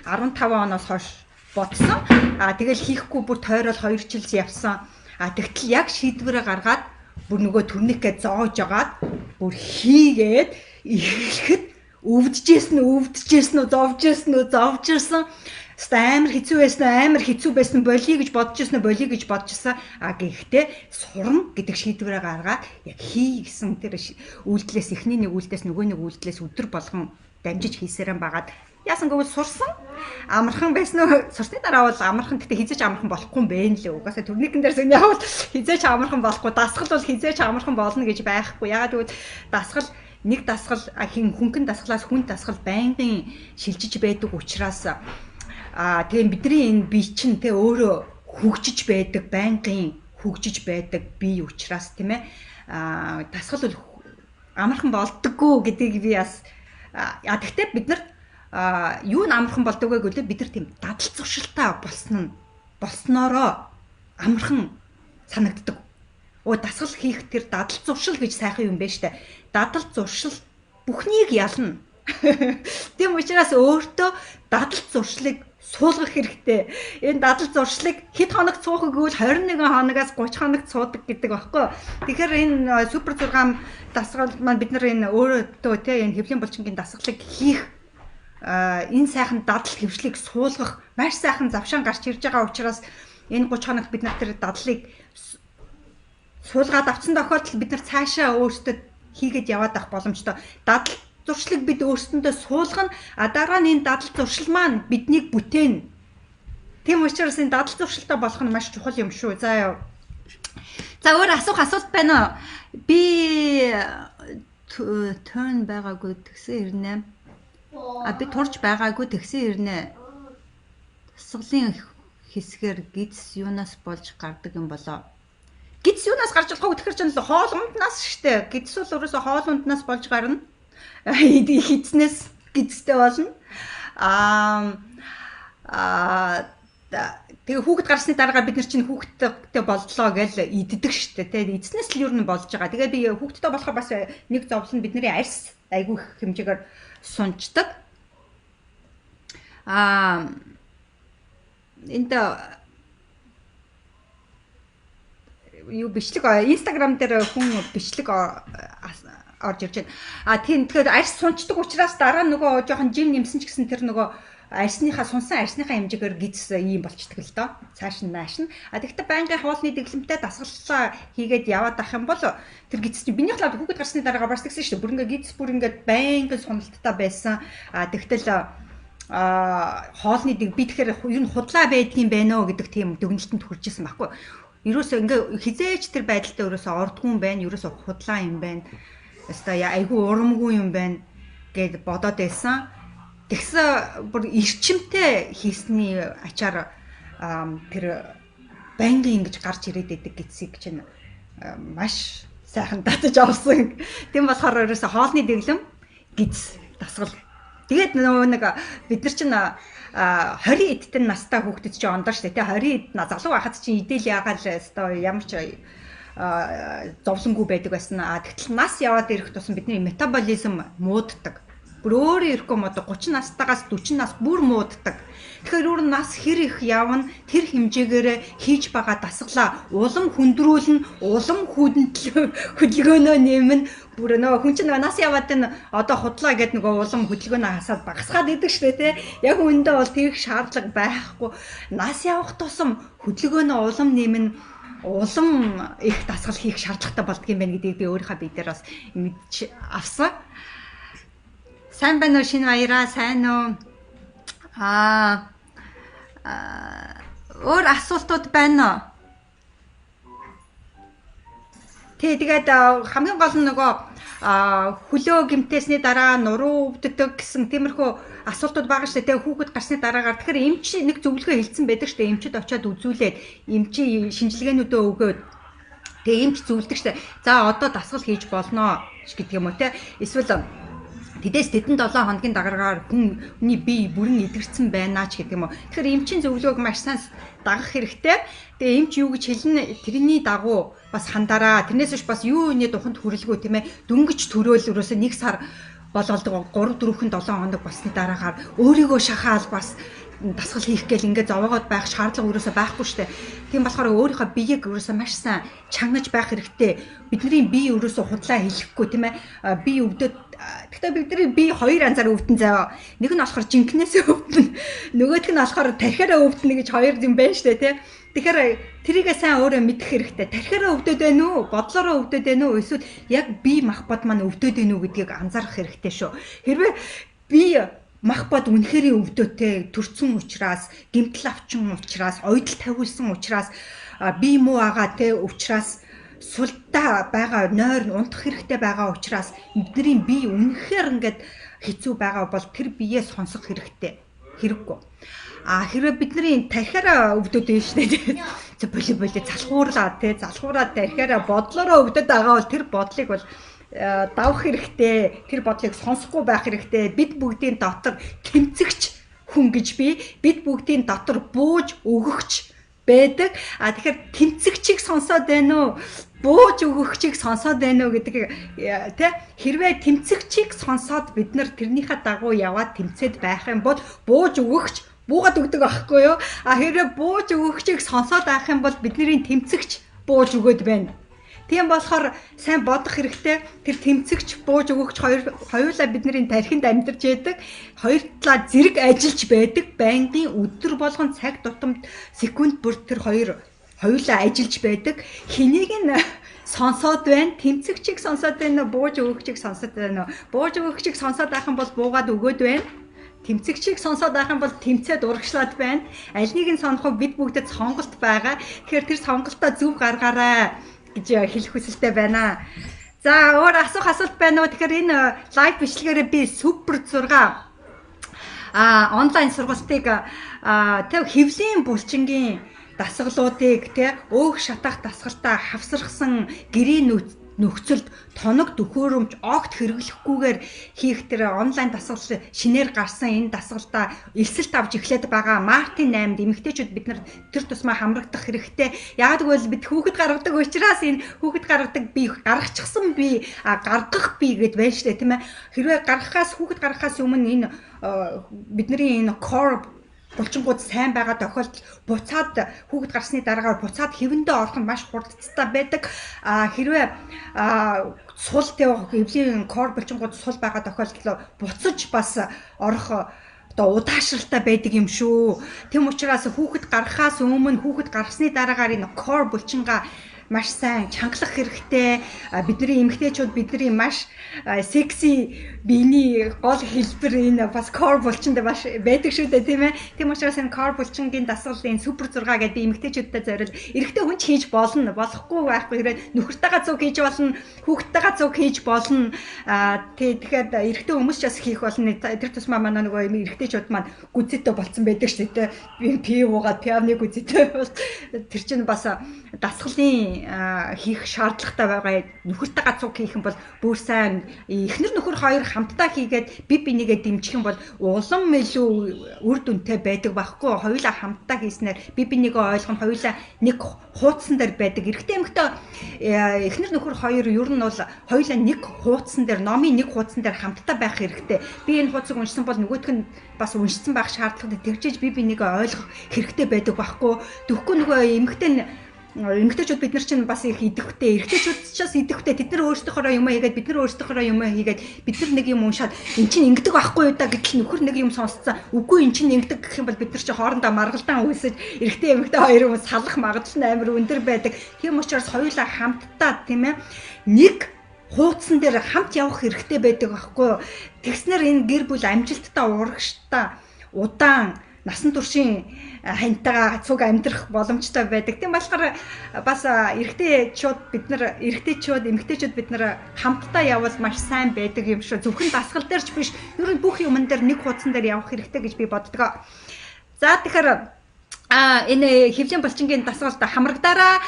15 оноос хойш бодсон. А тэгэл хийхгүй бүр тойрол 2 жил явсан. А тэгтэл яг шийдвэрээ гаргаад бүр нөгөө турникээ зоож агаад бүр хийгээд эхлэхэд өвдөжсэн үү, зовжсэн үү, зовжсэн. Амар хэцүү байсан, амар хэцүү байсан, болиё гэж бодож ирсэн, болиё гэж бодож ирсэн. А гэхдээ сурна гэдэг шийдвэрээ гаргаад яг хий гэсэн тэр үйлдэлээс эхний нэг үйлдэлээс нөгөө нэг үйлдэлээс өдөр болгон дамжиж хийсээрэн багаад яасан гэвэл сурсан. Амархан байсан уу? Сурсны дараа бол амархан, гэхдээ хизээч амархан болохгүй юм байна лээ. Угаасаа турникэн дээр сүн явбал хизээч амархан болохгүй. Дасгал бол хизээч амархан болно гэж байхгүй. Ягаад гэвэл дасгал нэг дасгал хин хүнхэн дасгалаас хүн дасгал байнгын шилжиж байдаг учраас а тэгээ бидний энэ бие чинь тэ өөрөө хөгжиж байдаг, байнгын хөгжиж байдаг бие учраас тийм ээ дасгал бол амархан болдоггүй гэдгийг би бас а тэгтээ бид нар юу н амархан болдог вэ гэвэл бид нар тийм дадал зуршилтай болсноороо амархан санагддаг. Оо дасгал хийх тэр дадал зуршил гэж сайхан юм байна штэ. Дадал зуршил бүхнийг ялна. Тийм учраас өөртөө дадал зуршлыг суулгах хэрэгтэй. Энэ дадал зуршлыг хэд хоног суух гэвэл 21 хоногоос 30 хоног суудаг гэдэг багхгүй. Тэгэхээр энэ супер 6 дасгал маань бид нар энэ өөрөөдөө те энэ хэвлийн булчингийн дасгалыг хийх энэ сайхан дадал хөвшлийг суулгах маш сайхан завшаан гарч ирж байгаа учраас энэ 30 хоногт бид нар тэр дадлыг суулгаад авсан тохиолдолд бид нар цаашаа өөрсдөө хийгээд яваад авах боломжтой. Дадал зуршлыг бид өөрсдөндөө суулгана. А дараа нь энэ дадал зуршил маань биднийг бүтээнэ. Тийм учраас энэ дадал зуршилтай болох нь маш чухал юм шүү. За яа. За өөр асуух асуулт байна уу? Би turn байгаагүй тэгсэн ирнэ. А би турж байгаагүй тэгсэн ирнэ. Дасгалын хэсгээр гидс юунаас болж гардаг юм болоо? Гидс юунаас гарч болох вэ гэхээр чинь хоол унднаас штэ. Гидс бол ерөөсө хоол унднаас болж гарна. Хидснээс гидстэй болно. Аа тэгээ хүүхэд гарсны дараагаар бид нар чинь хүүхэдтэй боллоо гэж иддэг штэ тий. Эзнээс л ер нь болж байгаа. Тэгээ би хүүхэдтэй болохоор бас нэг зовлон нь бидний арьс айгүй их хэмжээгээр сунчдаг. Аа энд юу бичлэг Instagram дээр хүн бичлэг орж ирж байна. А тийм тэгэхээр арьс сунчдаг учраас дараа нөгөө жоохон жим нэмсэн ч гэсэн тэр нөгөө арьсныхаа сунсан арьсныхаа хэмжээгээр гиз ийм болчдөг л доо. Цааш нь нааш нь. А тэгвэл байнгын хоолны дэглэмтэй дасгаллаа хийгээд яваад ах юм бол тэр гиз чинь биний хлаад хүүхэд гарсны дараагаар бас тэгсэн шүү дээ. Бүр ингээ гиз бүр ингээ байнгын суналттай байсан. А тэгтэл хоолны дэг би тэгэхээр ер нь худлаа байдгийн байна уу гэдэг тийм дүгнэлтэнд хүрч исэн байхгүй. Ерөөсөө ингээ хизээч тэр байдалтай ерөөсөө ордгүй юм байна. Ерөөсөө худлаа юм байна. Өстой айгүй урамгүй юм байна гэд бодоод байсан. Тэгсэн бүр эрчимтэй хийсний ачаар тэр байнгын ингэж гарч ирээд байдаг гэдсийг чинь маш сайхан татаж авсан. Тийм болохоор ерөөсө хоолны дэглэм гиз дасгал. Тэгээд нөгөө нэг бид нар чинь 20 эдтэн настай хүүхдэд чинь ондоо штэ тий 20 эд залуу байхад чинь идэл яагаал өстой ямар ч зовлонгүй байдаг байсан. А тэгтэл нас яваад ирэх тусам бидний метаболизм мууддаг. Бүр өөрөө ирэхгүй мод 30 настайгаас 40 нас бүр мууддаг. Тэгэхээр өөр нас хэр их явна тэр хэмжээгээр хийж байгаа дасгалаа улам хүндрүүлнэ, улам хөдөлгөөнөө нэмнэ. Бүр нөгөө хүн чинь нөгөө нас яваад энэ одоо худлаа гэд нөгөө улам хөдөлгөөнөө хасаад багасгаад идэг шүү дээ, тэ. Яг үүндээ бол тэрх шаардлага байхгүй. Нас явах тусам хөдөлгөөнөө улам нэмнэ, улам их дасгал хийх шаардлагатай болдго юм байна гэдгийг би өөрийнхөө бие дээр бас мэдж авсан. Сайн байна уу шинэ баяраа, сайн уу? Аа өөр асуултууд байна уу? Тий, тэгээд хамгийн гол нь нөгөө хөлөө гэмтээсний дараа нуруу өвддөг гэсэн тиймэрхүү асуултууд байгаа шүү дээ. Хүүхэд гарсны дараагаар тэгэхээр эмч нэг зөвлөгөө хэлсэн байдаг шүү дээ. Эмчид очиод үзүүлээд эмчийн шинжилгээнүүдөө өгөөд тэгээ эмч зөвлөдөг шүү дээ. За одоо дасгал хийж болно гэдэг юм уу те. Эсвэл тэдээс тэдэн 7 хоногийн дараагаар хүний бие бүрэн эдгэрсэн байна ч гэдэг юм уу. Тэгэхээр эмчийн зөвлөгөөг маш сайн дагах хэрэгтэй. Тэгээ эмч юу гэж хэлнэ тэрний дагуу бас хандараа. Тэрнээс биш бас юу юуны духанд хүрэлгүй тийм ээ. Дөнгөж төрөөл ерөөсөө 1 сар болоод 3 4 7 хоног болсны дараагаар өөрийгөө шахаал бас дасгал хийх гээл ингээд зовоогоод байх шаардлага ерөөсөө байхгүй штэ. Тийм болохоор өөрийнхөө биеийг ерөөсөө маш сайн чангаж байх хэрэгтэй. Бидний бие ерөөсөө худлаа хэлэхгүй тийм ээ. Бие өвдөд. Гэхдээ бидний бие хоёр янзаар өвдөн заяа. Нэг нь болохоор жинкнээсээ өвдөн. Нөгөөх нь болохоор тархиараа өвдөнө гэж хоёр юм байна штэ тий. Тэгэхээр тэрийгээ сайн өөрөө мэдэх хэрэгтэй. Тархиараа өвдөд байна уу? Бодлороо өвдөд байна уу? Эсвэл яг бие махбод маань өвдөд байна уу гэдгийг анзаарах хэрэгтэй шүү. Хэрвээ бие мах бод үнэхэрийн өвдөтэй төрцөн учраас, гэмтэл авчин учраас, ойдол тавиулсан учраас, бие муу байгаа те учраас, сулдаа байгаа нойр унтах хэрэгтэй байгаа учраас бидний бие үнэхээр ингээд хэцүү байгаа бол тэр биеэ сонсох хэрэгтэй. Хэрэггүй. А хэрвээ бидний тархиараа өвдөд байна шүү дээ. За боли боли залхуурлаа те залхуураа тархиараа бодлороо өвдөд байгаа бол тэр бодлыг бол давах хэрэгтэй. Тэр бодлыг сонсохгүй байх хэрэгтэй. Бид бүгдийн дотор тэмцэгч хүн гэж би бид бүгдийн дотор бууж өгөгч байдаг. А тэгэхээр тэмцэгчийг сонсоод байна уу? Бууж өгөгчийг сонсоод байна уу гэдэг тэ хэрвээ тэмцэгчийг сонсоод бид нар тэрнийхээ дагуу яваад тэмцээд байх юм бол бууж өгөгч буугаад өгдөг байхгүй юу? А хэрвээ бууж өгөгчийг сонсоод байх юм бол бидний тэмцэгч бууж өгөөд байна. Тийм болохоор сайн бодох хэрэгтэй. Тэр тэмцэгч, бууж өгөгч хоёр хоёулаа бидний тархинд амьдарч байдаг. Хоёр талаа зэрэг ажиллаж байдаг. Байнгын өдөр болгон цаг тутамд секунд бүр тэр хоёр хоёулаа ажиллаж байдаг. Хэнийг нь сонсоод байна? Тэмцэгчийг сонсоод байна уу? Бууж өгөгчийг сонсоод байна уу? Бууж өгөгчийг сонсоод байх юм бол буугаад өгөөд байна. Тэмцэгчийг сонсоод байх юм бол тэмцээд урагшлаад байна. Аль нэг нь сонох бид бүгдэд сонголт байгаа. Тэгэхээр тэр сонголтоо зөв гаргаарай гэж хэлэх хүсэлтэй байна. За, өөр асуух асуулт байна уу? Тэгэхээр энэ live бичлэгээрээ би супер 6 онлайн сургалтыг, тэг хэвлийн булчингийн дасгалуудыг, тэ, өөх шатах дасгалтаа хавсархсан гэрийн нөхцөлд тоног төхөөрөмж огт хэрэглэхгүйгээр хийх тэр онлайн дасгал, шинээр гарсан энэ дасгалдаа элсэлт авч эхлээд байгаа. Мартын 8-нд эмэгтэйчүүд бид нар тэр тусмаа хамрагдах хэрэгтэй. Яг гэвэл бид хүүхэд гаргадаг учраас энэ хүүхэд гаргадаг би, гаргачихсан би, гаргах би гэд байна штэ, тийм ээ. Хэрвээ гаргахаас, хүүхэд гаргахаас өмнө энэ бидний энэ core булчингууд сайн байгаа тохиолдолд буцаад хүүхэд гарсны дараагаар буцаад хэвэндээ орох нь маш хурдцтай байдаг. А хэрвээ сул тавих эвлийн core булчингууд сул байгаа тохиолдолд буцаж бас орох одоо удаашралтай байдаг юм шүү. Тэм учраас хүүхэд гаргахаас өмнө, хүүхэд гаргасны дараагаар энэ core булчингаа маш сайн чангалах хэрэгтэй. Бидний эмэгтэйчүүд, бидний маш секси биений гол хэлбэр энэ бас core булчинд маш байдаг шүү дээ, тийм ээ. Тийм учраас энэ core булчингийн дасгалын супер 6 гэдэг би эмэгтэйчүүдэд зориул, эрэгтэй хүн ч хийж болно. Болохгүй байхгүй, хэрэг нөхөртэйгээ цуг хийж болно, хүүхэдтэйгээ цуг хийж болно. Тий, тэгэхээр эрэгтэй хүмүүс ч бас хийх болно. Тэр тусмаа манай нөгөө эрэгтэйчүүд маань гүзээтэй болцсон байдаг шүү дээ. Би пив уугаад пиавны гүзээтэй бол тэр чинь бас дасгалын хийх шаардлагатай байгаа. Нөхөртэйгээ цуг хийх юм бол бүр сайн, эхнэр нөхөр хоёр хамтдаа хийгээд би бинийгээ дэмжих юм бол улам илүү үр дүнтэй байдаг байхгүй. Хоёулаа хамтдаа хийснээр би бинийгээ ойлгоно, хоёулаа нэг хуудсан дээр байдаг. Эрэгтэй эмэгтэй, эхнэр нөхөр хоёр ер нь бол хоёулаа нэг хуудсан дээр, номын нэг хуудсан дээр хамтдаа байх хэрэгтэй. Би энэ хуудсыг уншсан бол нөгөөх нь бас уншсан байх шаардлагатай. Тэгжээж би бинийгээ ойлгох хэрэгтэй байдаг байхгүй. Тэгэхгүй нөгөө эмэгтэй нь, эмэгтэйчүүд бид нар чинь бас их идэвхтэй, эрэгтэйчүүд ч бас идэвхтэй. Тэд нар өөрсдийнхөөрөө юм хийгээд, бид нар өөрсдийнхөөрөө юм хийгээд, бид нар нэг юм уншаад эн чинь ингэдэг байхгүй юу да гэтэл нөхөр нэг юм сонсцсон, үгүй эн чинь ингэдэг гэх юм бол бид нар чинь хоорондоо маргалдаан үүсэж, эрэгтэй эмэгтэй хоёр юм салах магадлал нь амар өндөр байдаг. Тийм учраас хоёулаа хамтдаа, тийм ээ, нэг хуудсан дээр хамт явах хэрэгтэй байдаг байхгүй юу. Тэгснээр энэ гэр бүл амжилттай, урагштай, удаан насан туршийн ханьтайгаа цуг амьдрах боломжтой байдаг. Тийм болохоор бас эрэгтэйчүүд бид нар, эрэгтэйчүүд, эмэгтэйчүүд бид нар хамтдаа явбал маш сайн байдаг юм шүү. Зөвхөн дасгал дээр ч биш, ер нь бүх юмн дээр нэг хуудсан дээр явах хэрэгтэй гэж би боддог. За, тэгэхээр энэ хэвлийн булчингийн дасгалд хамрагдаараа.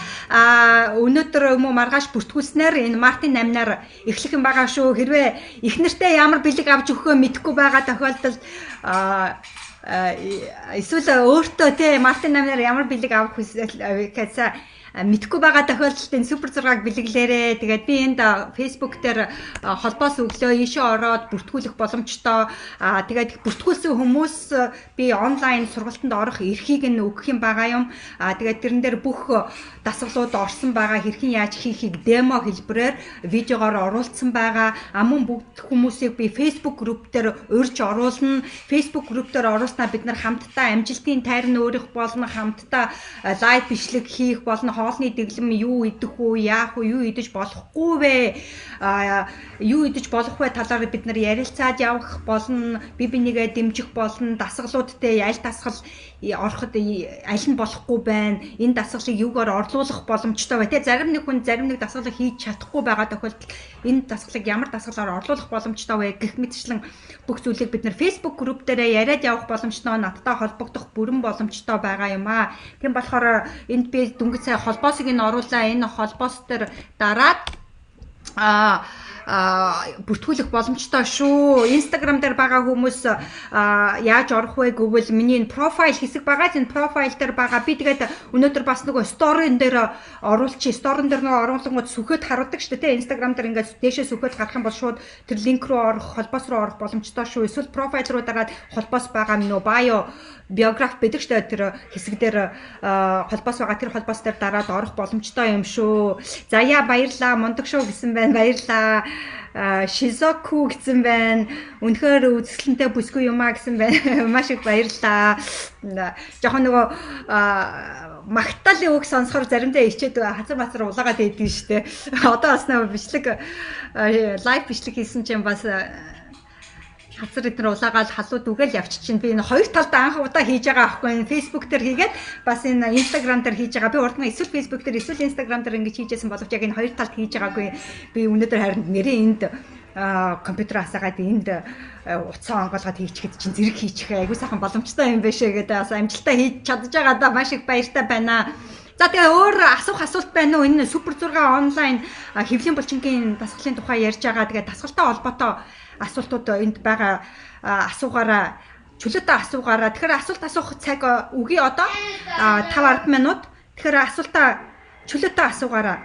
Өнөөдөр юм уу маргааш бүртгүүлснээр энэ мартын 8-наар эхлэх юм байгаа шүү. Хэрвээ эхнэртээ ямар бэлэг авч өгөхөө мэдэхгүй байгаа тохиолдолд, эсвэл өөртөө те мартын 8-наар ямар бэлэг авах хүсэл гэхээсээ мэдхгүй байгаа тохиолдолд энэ супер 6-г бэлэглээрээ. Тэгээд би энд Facebook дээр холбоос өглөө, ийшээ ороод бүртгүүлэх боломжтой. Тэгээд бүртгүүлсэн хүмүүс би онлайн сургалтанд орох эрхийг нь өгөх юм байгаа юм. Тэгээд тэрэн дээр бүх дасгалууд орсон байгаа, хэрхэн яаж хийхийг демо хэлбэрээр видеогоор оруулсан байгаа. А мөн бүгд хүмүүсийг би Facebook group дээр урьж оруулна. Facebook group дээр оруулснаа бид нар хамтдаа амжилтын тайран өөрөх болно, хамтдаа live бичлэг хийх болно, хоолны дэглэм, юу идэх үү, яах вэ, юу идэж болохгүй вэ, юу идэж болох вэ талаар бид нар ярилцаад явах болно, би бинийгээ дэмжих болно, дасгалуудтай аль дасгал ороход аль нь болохгүй байна, энэ дасгалыг юугаар орлуулах боломжтой вэ? Тэ, зарим нэг хүн зарим нэг дасгалыг хийж чадахгүй байгаа тохиолдолд энэ дасгалыг ямар дасгалаар орлуулах боломжтой вэ гэх мэтчлэн бүх зүйлийг бид нар Facebook group дээрээ яриад явах боломжтой, надтай холбогдох бүрэн боломжтой байгаа юм аа. Тийм болохоор энд би дөнгөж сая холбоосыг нь оруулаа. Энэ холбоос дээр дараад бүртгүүлэх боломжтой шүү. Instagram дээр байгаа хүмүүс яаж орох вэ гэвэл миний энэ profile хэсэг байгаа. Энэ profile дээр байгаа. Би тэгээд өнөөдөр бас нөгөө story-н дээр оруулчих. Story-н дээр нөгөө оруулангууд сүхэд харуулдаг шүү дээ. Instagram дээр ингээд дээшээ сүхэд гарах юм бол шууд тэр link руу орох, холбоос руу орох боломжтой шүү. Эсвэл profile руу дараад холбоос байгаа нөгөө bio биограф байдаг шүү дээ. Тэр хэсэг дээр холбоос байгаа. Тэр холбоос дээр дараад орох боломжтой юм шүү. За яа, баярлаа. Мундаг шүү гэсэн байна. Баярлаа. Шизоку гэсэн байна. Үнэхээр үзэсгэлэнтэй бүсгүй юм а гэсэн байна. Маш их баярлаа. Жохон нөгөө магтаалын үг сонсохоор заримдаа ичээд хазар бацар улаагаад байдгийн шүү дээ. Одоо бас нөгөө бичлэг, live бичлэг хийсэн чинь бас хазар эднэр улаагаал халууд үгээл явчих чинь. Би энэ хоёр талд анх удаа хийж байгаа аахгүй, энэ Facebook дээр хийгээд бас энэ Instagram дээр хийж байгаа. Би урд нь эсвэл Facebook дээр, эсвэл Instagram дээр ингэж хийжсэн боловч яг энэ хоёр талд хийж байгаагүй. Би өнөөдөр харин нэрээ энд компьютер асаагаад энд утсаа онгоолгоод хийчихэд чинь зэрэг хийчих айгуу сайхан боломжтой юм байна шээ гэдэг бас амжилттай хийж чадж байгаа да, маш их баяртай байна. За, тэгээ өөр асуух асуулт байна уу? Энэ супер 6 онлайн хэвлийн булчингийн дасгалын тухай ярьж байгаа. Тэгээ дасгалтай холбоотой асуултууд энд байгаа, асуугаараа, чөлөөтэй асуугаараа. Тэгэхээр асуулт асуух цаг үгүй, одоо 5 10 минут. Тэгэхээр асуултаа чөлөөтэй асуугаараа.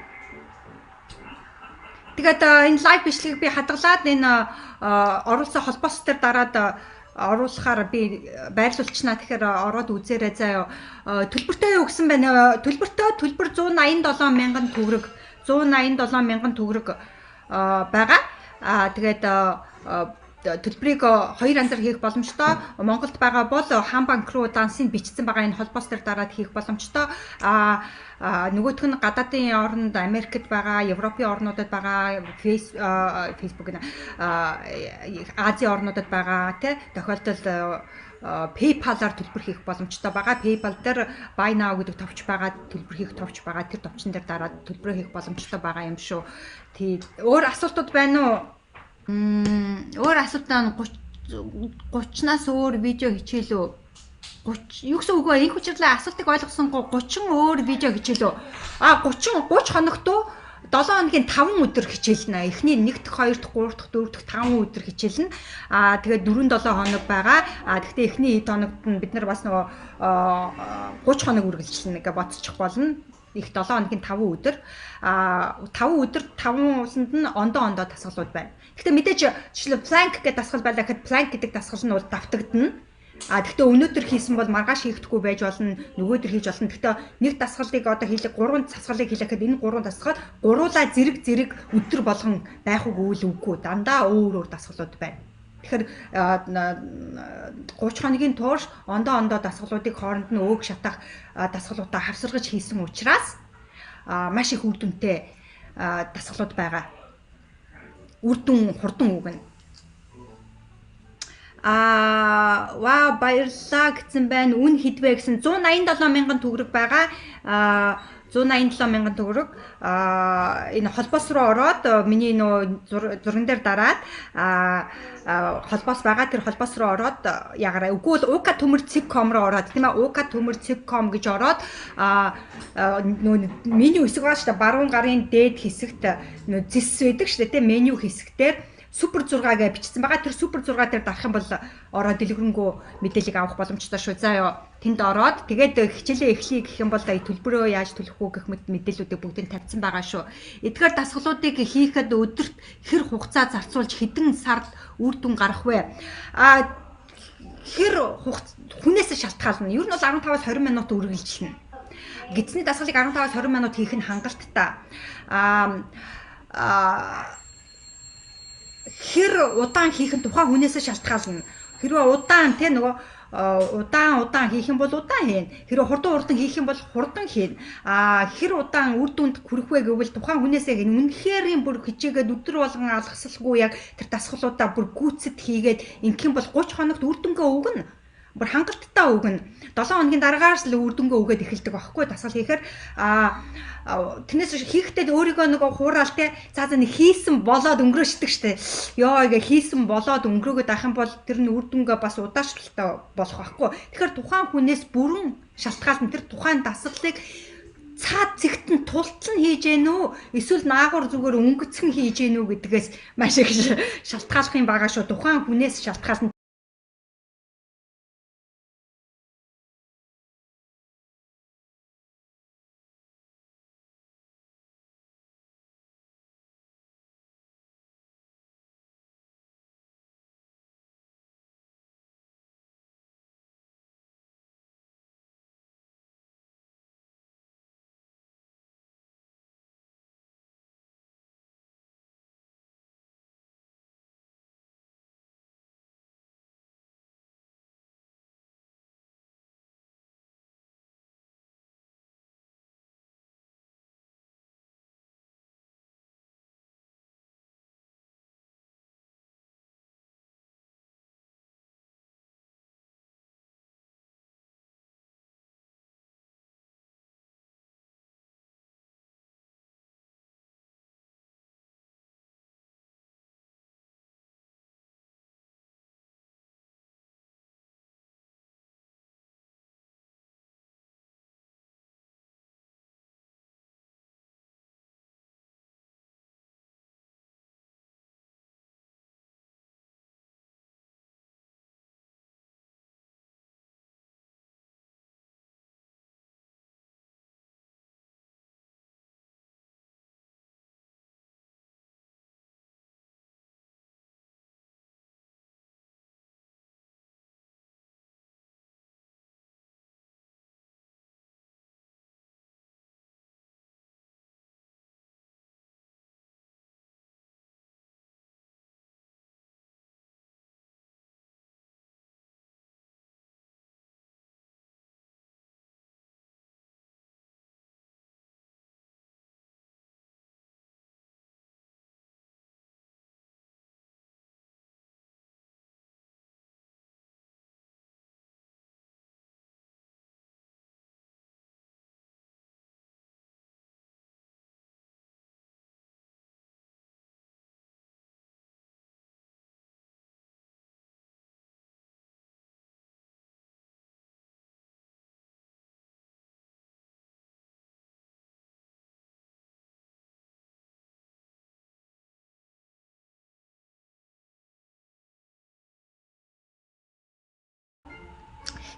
Тэгээд энэ live бичлэгийг би хадгалаад энэ оруулсан холбоос дээр дараад оруулахаар би байрлуулчихнаа. Тэгэхээр ороод үзээрэй заяа. Төлбөртэй юу гэсэн байна? Төлбөртэй, төлбөр 187 мянган төгрөг, 187 мянган төгрөг байгаа. Аа, тэгээд төлбөрийг хоёр янзаар хийх боломжтой. Монголд байгаа бол Хаан банк руу дансыг бичсэн байгаа энэ холбоос дээр дараад хийх боломжтой. А нөгөөх нь гадаадын оронд, Америкт байгаа, Европын орнуудад байгаа, Facebook гэнэ, Азийн орнуудад байгаа тий тохиолдолд PayPal-аар төлбөр хийх боломжтой байгаа. PayPal дээр Buy Now гэдэг товч байгаа, төлбөр хийх товч байгаа. Тэр товчон дээр дараад төлбөрөө хийх боломжтой байгаа юм шүү. Тий. Өөр асуултууд байна уу? Өөр асуулт нь 30 30-наас өөр видео хичээлүү 30 юу гэсэн үг вэ? Инх учирлаа, асуултыг ойлгосонгүй. 30 өөр видео хичээлүү. А, 30 30 хоногт уу? 7 хоногийн 5 өдөр хичээлнэ. Эхний 1 дахь, 2 дахь, 3 дахь, 4 дахь 5 өдөр хичээлнэ. Аа, тэгээд 4 7 хоног байгаа. Аа, тэгтээ эхний хэд хоногт нь бид нар бас нөгөө 30 хоног үргэлжлэнэ гэж бодчих болно. Их 7 хоногийн 5 өдөр. А, 5 өдөр 5 усанд нь ондоо ондоо дасгалууд байна. Гэхдээ мэдээж жишээлбэл plank гэдэг дасгал байлаа гэхэд plank гэдэг дасгал нь бол давтагдана. А, тэгтээ өнөөдөр хийсэн бол маргааш хийхдэггүй байж болно, нөгөөдөр хийж болно. Тэгтээ нэг дасгалыг одоо хийлээ, гурван дасгалыг хийлэхэд энэ гурван дасгал гуруулаа зэрэг зэрэг өдөр болгон байх үгүй л үгүй. Дандаа өөр өөр дасгалууд байна. Тэгэхээр 30 хоногийн турш ондоо ондоо дасгалуудыг хооронд нь өөг шатах дасгалуудаа хавсаргаж хийсэн учраас маш их үр дүнтэй дасгалууд байгаа. Үр дүн хурдан өгнө. А, вау, баярлалаа гэсэн байна. Үн хэд вэ гэсэн, 187 мянган төгрөг байгаа. А, 187 мянган төгрөг. А, энэ холбоос руу ороод миний нөө зурган дээр дараад холбоос байгаа, тэр холбоос руу ороод ягаараа. Үгүй бол uka төмөр.com руу ороод, тийм ээ, uka төмөр.com гэж ороод нөө меню хэсэг байгаа шүү дээ. Баруун гарын дээд хэсэгт нөө зэс байдаг шүү дээ, тийм, меню хэсэгтэр супер 6 гэж бичсэн байгаа. Тэр супер 6 дээр дарах юм бол ороод дэлгэрэнгүй мэдээллийг авах боломжтой шүү. За ёо. Тэнд ороод тэгээд хичээлээ эхлэе гэх юм бол төлбөрөө яаж төлөх үү гэх мэт мэдээллүүдийг бүгдийг тавьсан байгаа шүү. Эдгээр дасгалуудыг хийхэд өдөрт хэр хугацаа зарцуулж, хэдэн сард үр дүн гарах вэ? А, хэр хүнээс шалтгаална. Ер нь бол 15-аас 20 минут үргэлжилнэ. Гэдэсний дасгалыг 15-аас 20 минут хийх нь хангалттай. Аа хэр удаан хийх нь тухайн хүнээс шалтгаална. Хэрвээ удаан, те, нөгөө удаан удаан хийх юм бол удаан хийн. Хэрвээ хурдан хурдан хийх юм бол хурдан хийн. А, хэр удаан үр дүнд хүрэх вэ гэвэл тухайн хүнээсээ хийн. Үнэхээр юм бүр хичээгээд өдөр болгон алгасалгүй яг тэр дасгалуудаа бүр гүйцэд хийгээд ингэх юм бол 30 хоногт үр дүнгээ өгнө, бүр хангалттай өгнө. 7 хоногийн дараагаас л үр дүнгээ өгөөд эхэлдэг байхгүй дасгал хийхээр. А, тэрнээс хийхдээ өөрийгөө нөгөө хураал, те, за за, нэг хийсэн болоод өнгөрөөчдөг штэ. Йоо гээ хийсэн болоод өнгөрөөгөөд авах юм бол тэр нь үр дүнгээ бас удаашралтай болох байхгүй. Тэгэхээр тухайн хүнээс бүрэн шалтгаална, тэр тухайн дасгалыг цаад цэгт нь тултал нь хийж гэнэ үү? Эсвэл наагур зүгээр өнгөцгөн хийж гэнэ үү гэдгээс маш их шалтгааллах юм байгаа шүү. Тухайн хүнээс шалтгаална.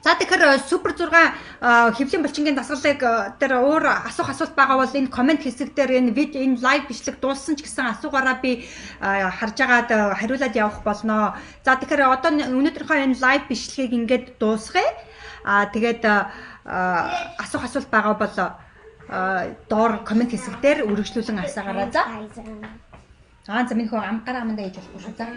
За тэгэхээр супер 6 хэвлийн булчингийн дасгалыг дээр өөр асуух асуулт байгаа бол энэ comment хэсэг дээр энэ видео энэ live бичлэг дууссан ч гэсэн асуугаараа би харж агаад хариулаад явах болно. За тэгэхээр одоо өнөөдрийнхөө энэ live бичлэгийг ингээд дуусгая. Тэгээд асуух асуулт байгаа бол доор comment хэсэг дээр үргэлжлүүлэн асаагаараа. За. За минь хөө ам гараа амандаа хийж болохгүй шүү. За.